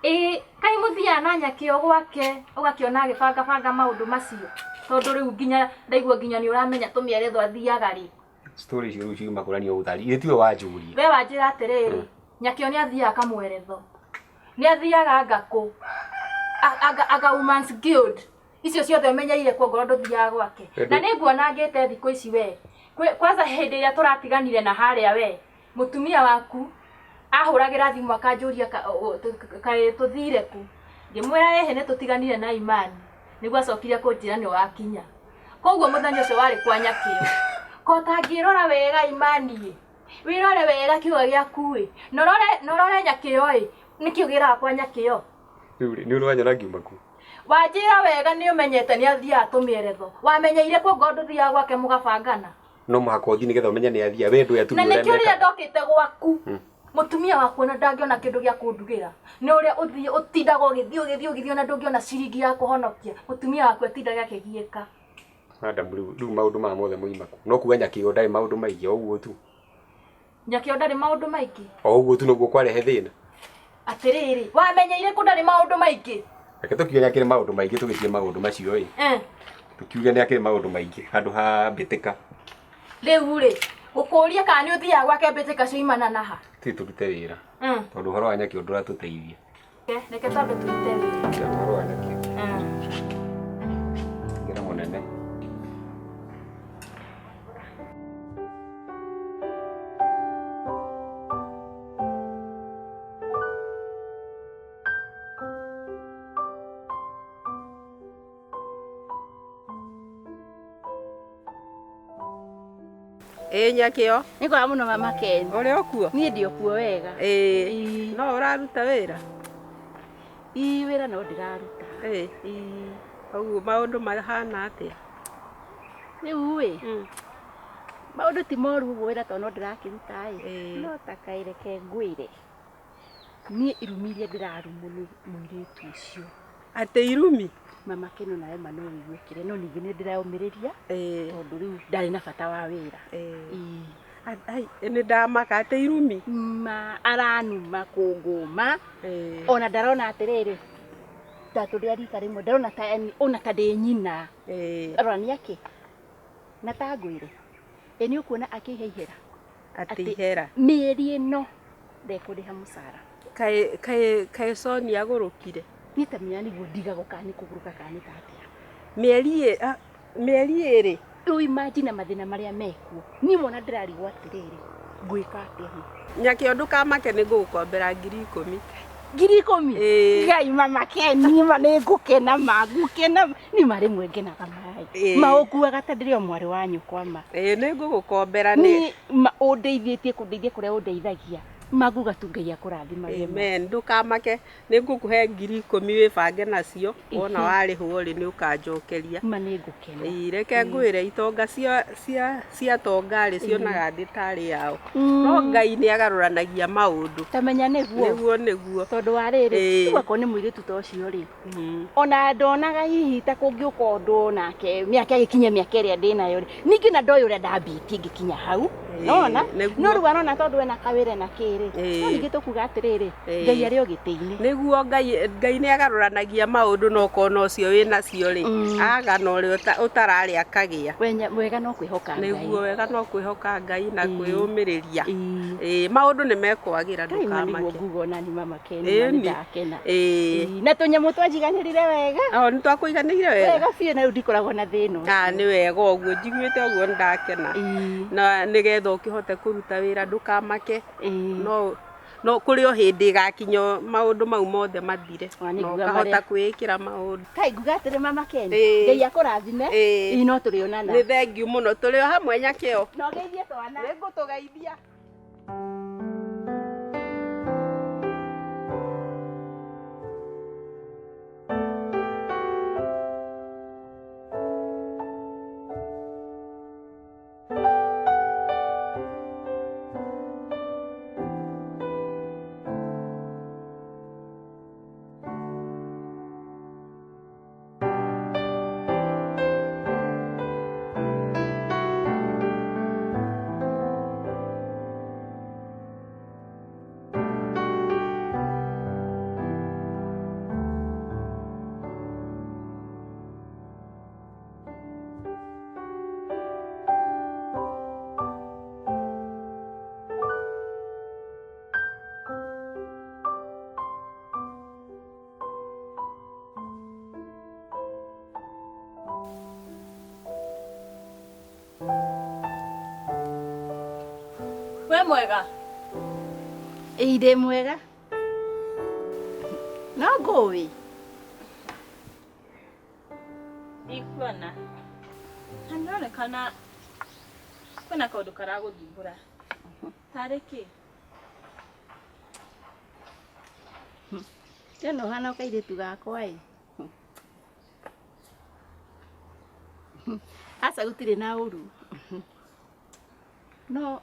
ĩ kaĩ mũthiaga na Nyakĩo gwake ũgakĩona agĩbangabanga maũndũ macio? Tondũ rĩu nginya ndaigua nginya nĩ ũramenya tũmĩeretho athiaga rĩ. Story icio rĩu ciuma kũrania ũthari. Ithe tiwe wanjũria. We wanjĩra atĩrĩrĩ, Nyakĩo nĩ athiaga kamweretho. Nĩ athiaga ngakũ. Anga Women's Guild. Icio ciothe ũmenyeire kuo ngorwo ndũthiaga gwake. Na nĩ nguona ngĩte thikũ ici we. Kwanza hĩndĩ ĩrĩa tũratiganire na harĩa we, mũtumia waku ahũragĩra thimũ akanjũria kaĩ tũthire kũ. Ngĩmwĩra ĩhĩ nĩ tũtiganire na Imani. Nĩguo acokire kũnjĩra nĩ wakinya. Koguo mũthenya ũcio warĩ kwa Nyakĩo. Ko ũtangĩrora wega Imani ĩ, wĩrore wega kiugo gĩaku ĩ, na ũrore Nyakĩo ĩ, nĩkĩ ũgĩraga kwa Nyakĩo? Rĩu rĩ, nĩ ũrĩ wanyona ngiuma kuo? Wanjĩra wega nĩ ũmenyete nĩ athiaga tũmĩeretho. Wamenyeire kuo ngorwo ndũthiaga gwake mũgabangana? No mũhaka ũthiĩ nĩgetha ũmenye nĩ athiaga. We ndũĩ atumia Na ũrĩa nĩkĩo rĩrĩa mekaga. ndokĩte gwaku, mũtumia waku ona ndangĩona kĩndũ gĩa kũndugĩra. Nĩ ũrĩa ũthiĩ ũtindaga ũgĩthiĩ ũgĩthiĩ ũgĩthiĩ ona ndũngĩona ciringi ya kũhonokia. Mũtumia waku atindaga akĩgiĩka. Madam, rĩu maũndũ maya mothe moima kũ? No kuga Nyakĩo ndarĩ maũndũ maingĩ o ũguo tu. Nyakĩo ndarĩ maũndũ maingĩ? O ũguo tu noguo kwarehe thĩna. Atĩrĩrĩ, wamenyeire kũ ndarĩ maũndũ maingĩ? Reke tũkiuge nĩ akĩrĩ maũndũ maingĩ tũgĩtie maũndũ macio ĩ. Tũkiuge nĩ akĩrĩ maũndũ maingĩ handũ ha mbĩtĩka. Rĩu rĩ, gũkũria kana nĩ ũthiaga gwake mbĩtĩka cioimana na ha? Tũthiĩ tũrute wĩra. Tondũ ũhoro wa Nyakĩo ndũratũteithia. Reke twambe tũrute wĩra. Ũhoro wa Nyakĩo. Ingĩra mũnene. Ĩ Nyakĩo. Nĩ kwega mũno mama Ken. Ũrĩ o kuo? Niĩ ndĩ o kuo wega. Ĩ. No ũraruta wĩra? Ĩ wĩra no ndĩraruta. Ĩ. Ũguo maũndũ mahana atĩa? Rĩu ĩ, maũndũ ti moru ũguo wĩra tondũ no ndĩrakĩruta ĩ. No ta kaĩ reke ngwĩre. Niĩ irumi iria ndĩrarumwo nĩ mũirĩtu ũcio. Atĩ irumi? Mama Ken onawe ma no ũigue kĩrĩa no ningĩ nĩ ndĩraũmĩrĩria tondũ rĩu ndarĩ na bata wa wĩra. Nĩ ndamaka atĩ irumi? Ma aranuma kũngũma. Ona ndarona atĩrĩrĩ, ta tũrĩ a rika rĩmwe ndarona ta yani ona ta ndĩ nyina. Arora nĩ akĩ? Na ta ngwĩre. Ĩ nĩ ũkuona akĩhe ihera? Atĩ ihera? Mĩeri ĩno ndekũrĩha mũcara. Kaĩ Sonia agũrũkire? Niĩ ta menya nĩguo ndigagwo kana nĩ kũgũrũka kana nĩ ta atĩa. Mĩeri ĩrĩ? Rĩu imagine mathĩna marĩa mekuo. Niĩ mwana ndĩrarigwo atĩrĩrĩ, ngwĩka atĩa? Nyakĩo ndũkamake nĩ ngũgũkombera 10,000. 10,000? Ngai mama Ken, niĩ ma nĩ ngũkena ma, ngũkena ma. Niĩ ma rĩmwe ngenaga maĩ. Ma ũkuaga ta ndĩrĩ o mwarĩ wa nyũkwa ma. Ĩĩ nĩ ngũgũkombera nĩ. Niĩ ma ũndeithĩtie kũndeithia kũrĩa ũndeithagia. Maguga tu Ngai akũrathimage. Amen. Ndũkamake, nĩ ngũkũhe 10,000 wĩbange nacio, wona warĩhwo rĩ nĩ ũkanjokeria. Ma nĩ ngũkena. Ĩĩ, reke ngwĩre itonga cia tonga rĩ cionaga thĩ tarĩ yao. No Ngai nĩ agarũranagia maũndũ. Tamenya nĩguo. Nĩguo nĩguo. Tondũ wa rĩrĩ, rĩu akorwo nĩ mũirĩtu ta ũcio rĩ, ona ndonaga hihi ta kũngĩũka ũndũ nake mĩaka ĩgĩkinye mĩaka ĩrĩa ndĩnayo rĩ, ningĩ na ndoĩ ũrĩa ndambĩtie ngĩkinya hau. Nona? No rĩu arona tondũ ena kawĩra na kĩrĩ. No ningĩ tũkuga atĩrĩrĩ, Ngai arĩ o gĩtĩ-inĩ. Nĩguo Ngai nĩ agarũranagia maũndũ na ũkona ũcio wĩnacio rĩ, agana ũrĩa ũtararĩ akagĩa. Wega no kwĩhoka Ngai. Nĩguo wega no kwĩhoka Ngai na kwĩyũmĩrĩria. Maũndũ nĩ mekwagĩra ndũkamake. Nĩguo nguga ona ni mama Ken, nĩ ndakena. Na tũnyamũ twanjiganĩrire wega. O nĩ twakũiganĩire wega. Wega biũ na rĩu ndikoragwo na thĩna ũcio. Ah, nĩ wega ũguo, njiguĩte ũguo nĩ ndakena. Na nĩgetha ũkĩhote kũruta wĩra ndũkamake. No kũrĩ o hĩndĩ ĩgakinya maũndũ mau mothe mathire. Na ũkahota kwĩĩkĩra maũndũ. Kai nguga atĩrĩ mama Ken, Ngai akũrathime. Ĩĩ no tũrĩonana. Nĩ thengiũ mũno, tũrĩ o hamwe nyakĩo. Na ũgeithie twana. Nĩ ngũtũgeithia. We mwega? Ĩĩ ndĩ mwega. No ngũĩ? Ndikuona. Na nĩronekana kwĩna kaũndũ karagũthumbũra. Tarĩ kĩ? Tena ũhana o kairĩtu gakwa ĩ. Aca gũtirĩ na ũru. No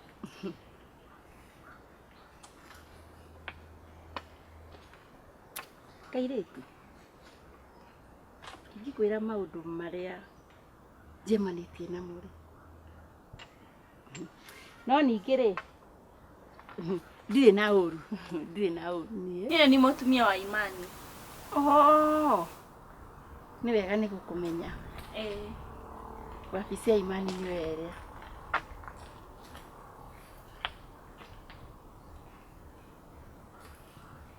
kairĩtu, ingĩkwĩra maũndũ marĩa njemanĩtie namo rĩ, no ningĩ rĩ, ndirĩ na ũru, ndirĩ na ũru niĩ. Niĩ nĩ mũtumia wa Imani. Oh, nĩ wega nĩ gũkũmenya. Wabici ya Imani nĩyo ĩrĩa.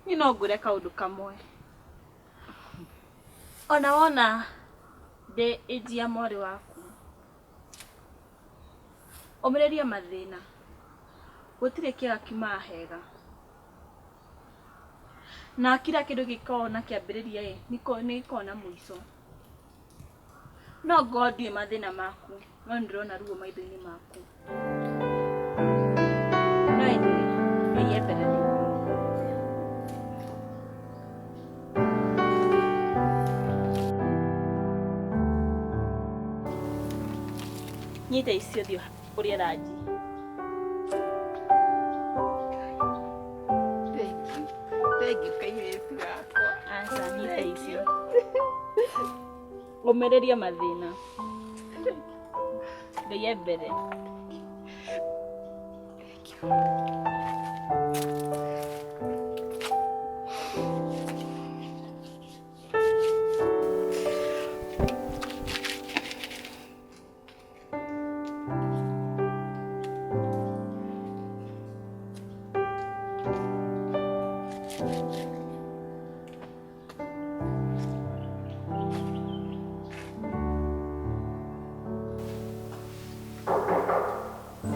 Niĩ no ngwĩre kaũndũ kamwe. Ona wona ndĩ ĩnji ya mwarĩ waku, ũmĩrĩrie mathĩna, gũtirĩ kĩega kiumaga hega. Na kila kĩndũ gĩkoragwo na kĩambĩrĩria ĩ, nĩ gĩkoragwo na mũico. No ngorwo ndiũĩ mathĩna maku, no nĩ ndĩrona ruo maitho-inĩ maku. No anyway, Ngai e mbere nĩ nyita icio thiĩ ũrĩe ranji. Thank you kairĩtu gakwa. Aca nyita icio. Ũmĩrĩrie mathĩna. Ngai e mbere. Thank you.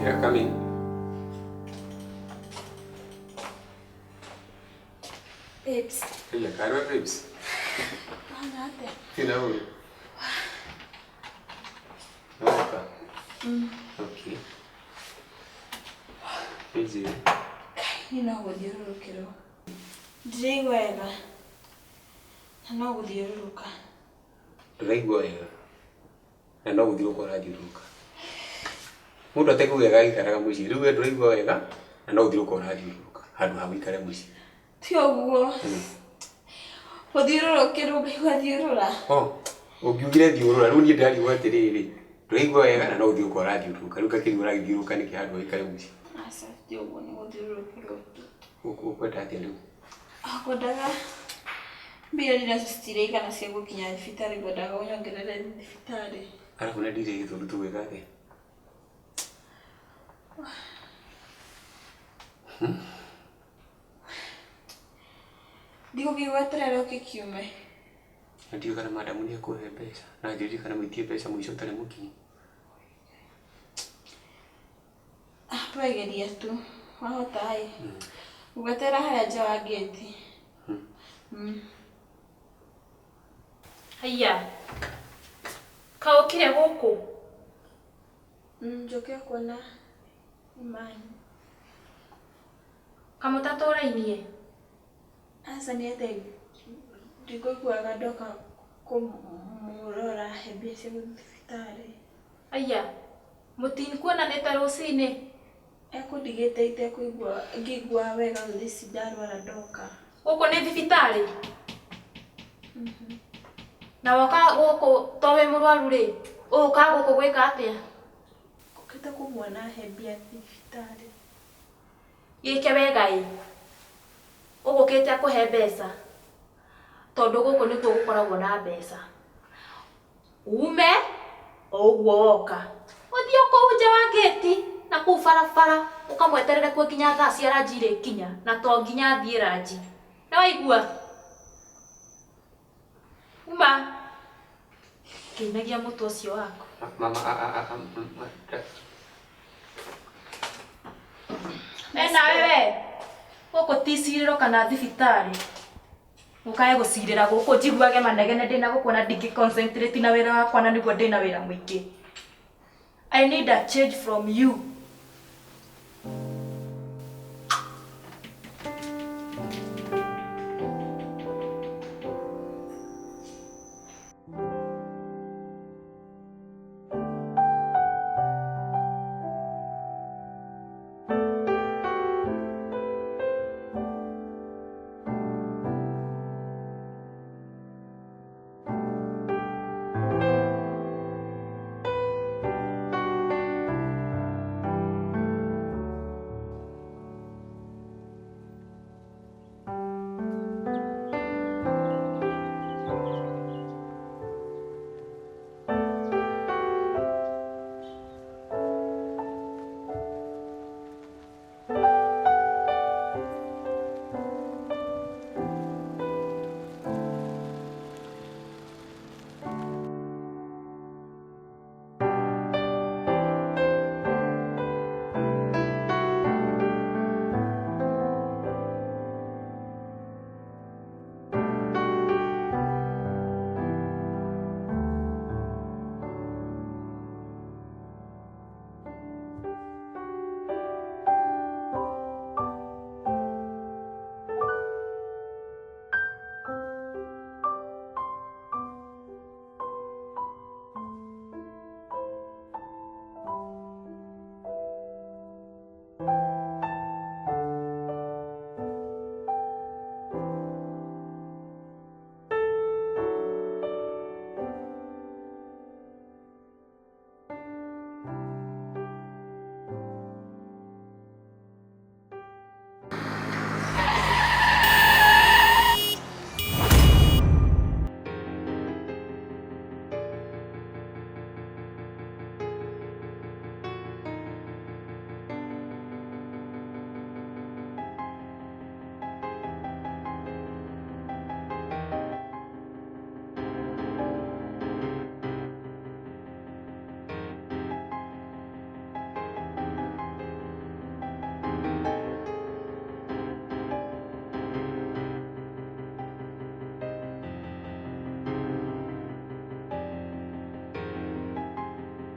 Yeah, come in. Babes. Hey, Carol, babes. Tina huyu. Okay. Easy. Niĩ no gũthiũrũrũkĩrwo. Ndiraigua wega na no gũthiũrũrũka. Ndũraigua wega na no gũthiũrũrũka ũrathiũrũrũka. Mũndũ atekũigua wega aikaraga mũciĩ. Rĩu we ndũraigua wega na no gũthiũrũrũka ũrathiũrũrũka handũ ha ũikare mũciĩ. Ti ũguo. Gũthiũrũrũkĩrwo ngaigua thiũrũra. Oh, ũngiugire thiũrũra rĩu niĩ ndĩrarigwo atĩrĩrĩ, ndũraigua wega na no gũthiũrũrũka ũrathiũrũrũka. Rĩu ngakĩrigwo ũragĩthiũrũrũka nĩkĩ handũ ha ũikare mũciĩ. Aca ti ũguo nĩ gũthiũrũrũkĩrwo tu. Ũkwenda atĩa rĩu? Ngwendaga mbia ndĩnacio citiraigana cia gũkinya thibitarĩ ngwendaga ũnyongerere thibitarĩ. Arabu na ndirĩ gĩthũri tũgwĩka atĩa? Ndigũgĩgweterera ũke kiume. Na ndiũĩ kana madamu nĩ ekũhe mbeca na njũrie kana mũitie mbeca mũico ũtarĩ mũkinyu. Wegeria tu wahota ĩ ngweterera harĩa nja wa ngĩti. Haiya, kaĩ ũkire gũkũ? Njũke kuona Imani. Kamũtatũrainie? Aca nĩ atĩ ndikũiguaga ndoka kũmũrora he mbia cia gũthiĩ thibitarĩ. Aya, mũtikuonanĩte rũcinĩ? Ekũndigĩte itekũigua ngĩigua wega thaa ici ndarwara ndoka. Gũkũ nĩ thibitarĩ? Na woka gũkũ to wĩ mũrwaru rĩ, ũgũka gũkũ gwĩka atĩa? Ngũkĩte kũmuona he mbia thibitarĩ. Gĩke wega ĩ, ũgũkĩte akũhe mbeca, tondũ gũkũ nĩkuo gũkoragwo na mbeca. Ume o ũguo woka, ũthiĩ o kũu nja wa ngĩti na kũu barabara, ũkamweterere kuo nginya thaa cia ranji irĩkinya, na to nginya athiĩ ranji. Nĩ waigua? Uma kĩinagia mũtwe ũcio waku. Mama, a, a, a, a, We nawe we, gũkũ ti icirĩro kana thibitarĩ. Ũkae gũcirĩra gũkũ njiguage manegene ndĩna gũkũ na ndingĩ concentrate na wĩra wakwa na nĩguo ndĩna wĩra mũingĩ. I need a change from you.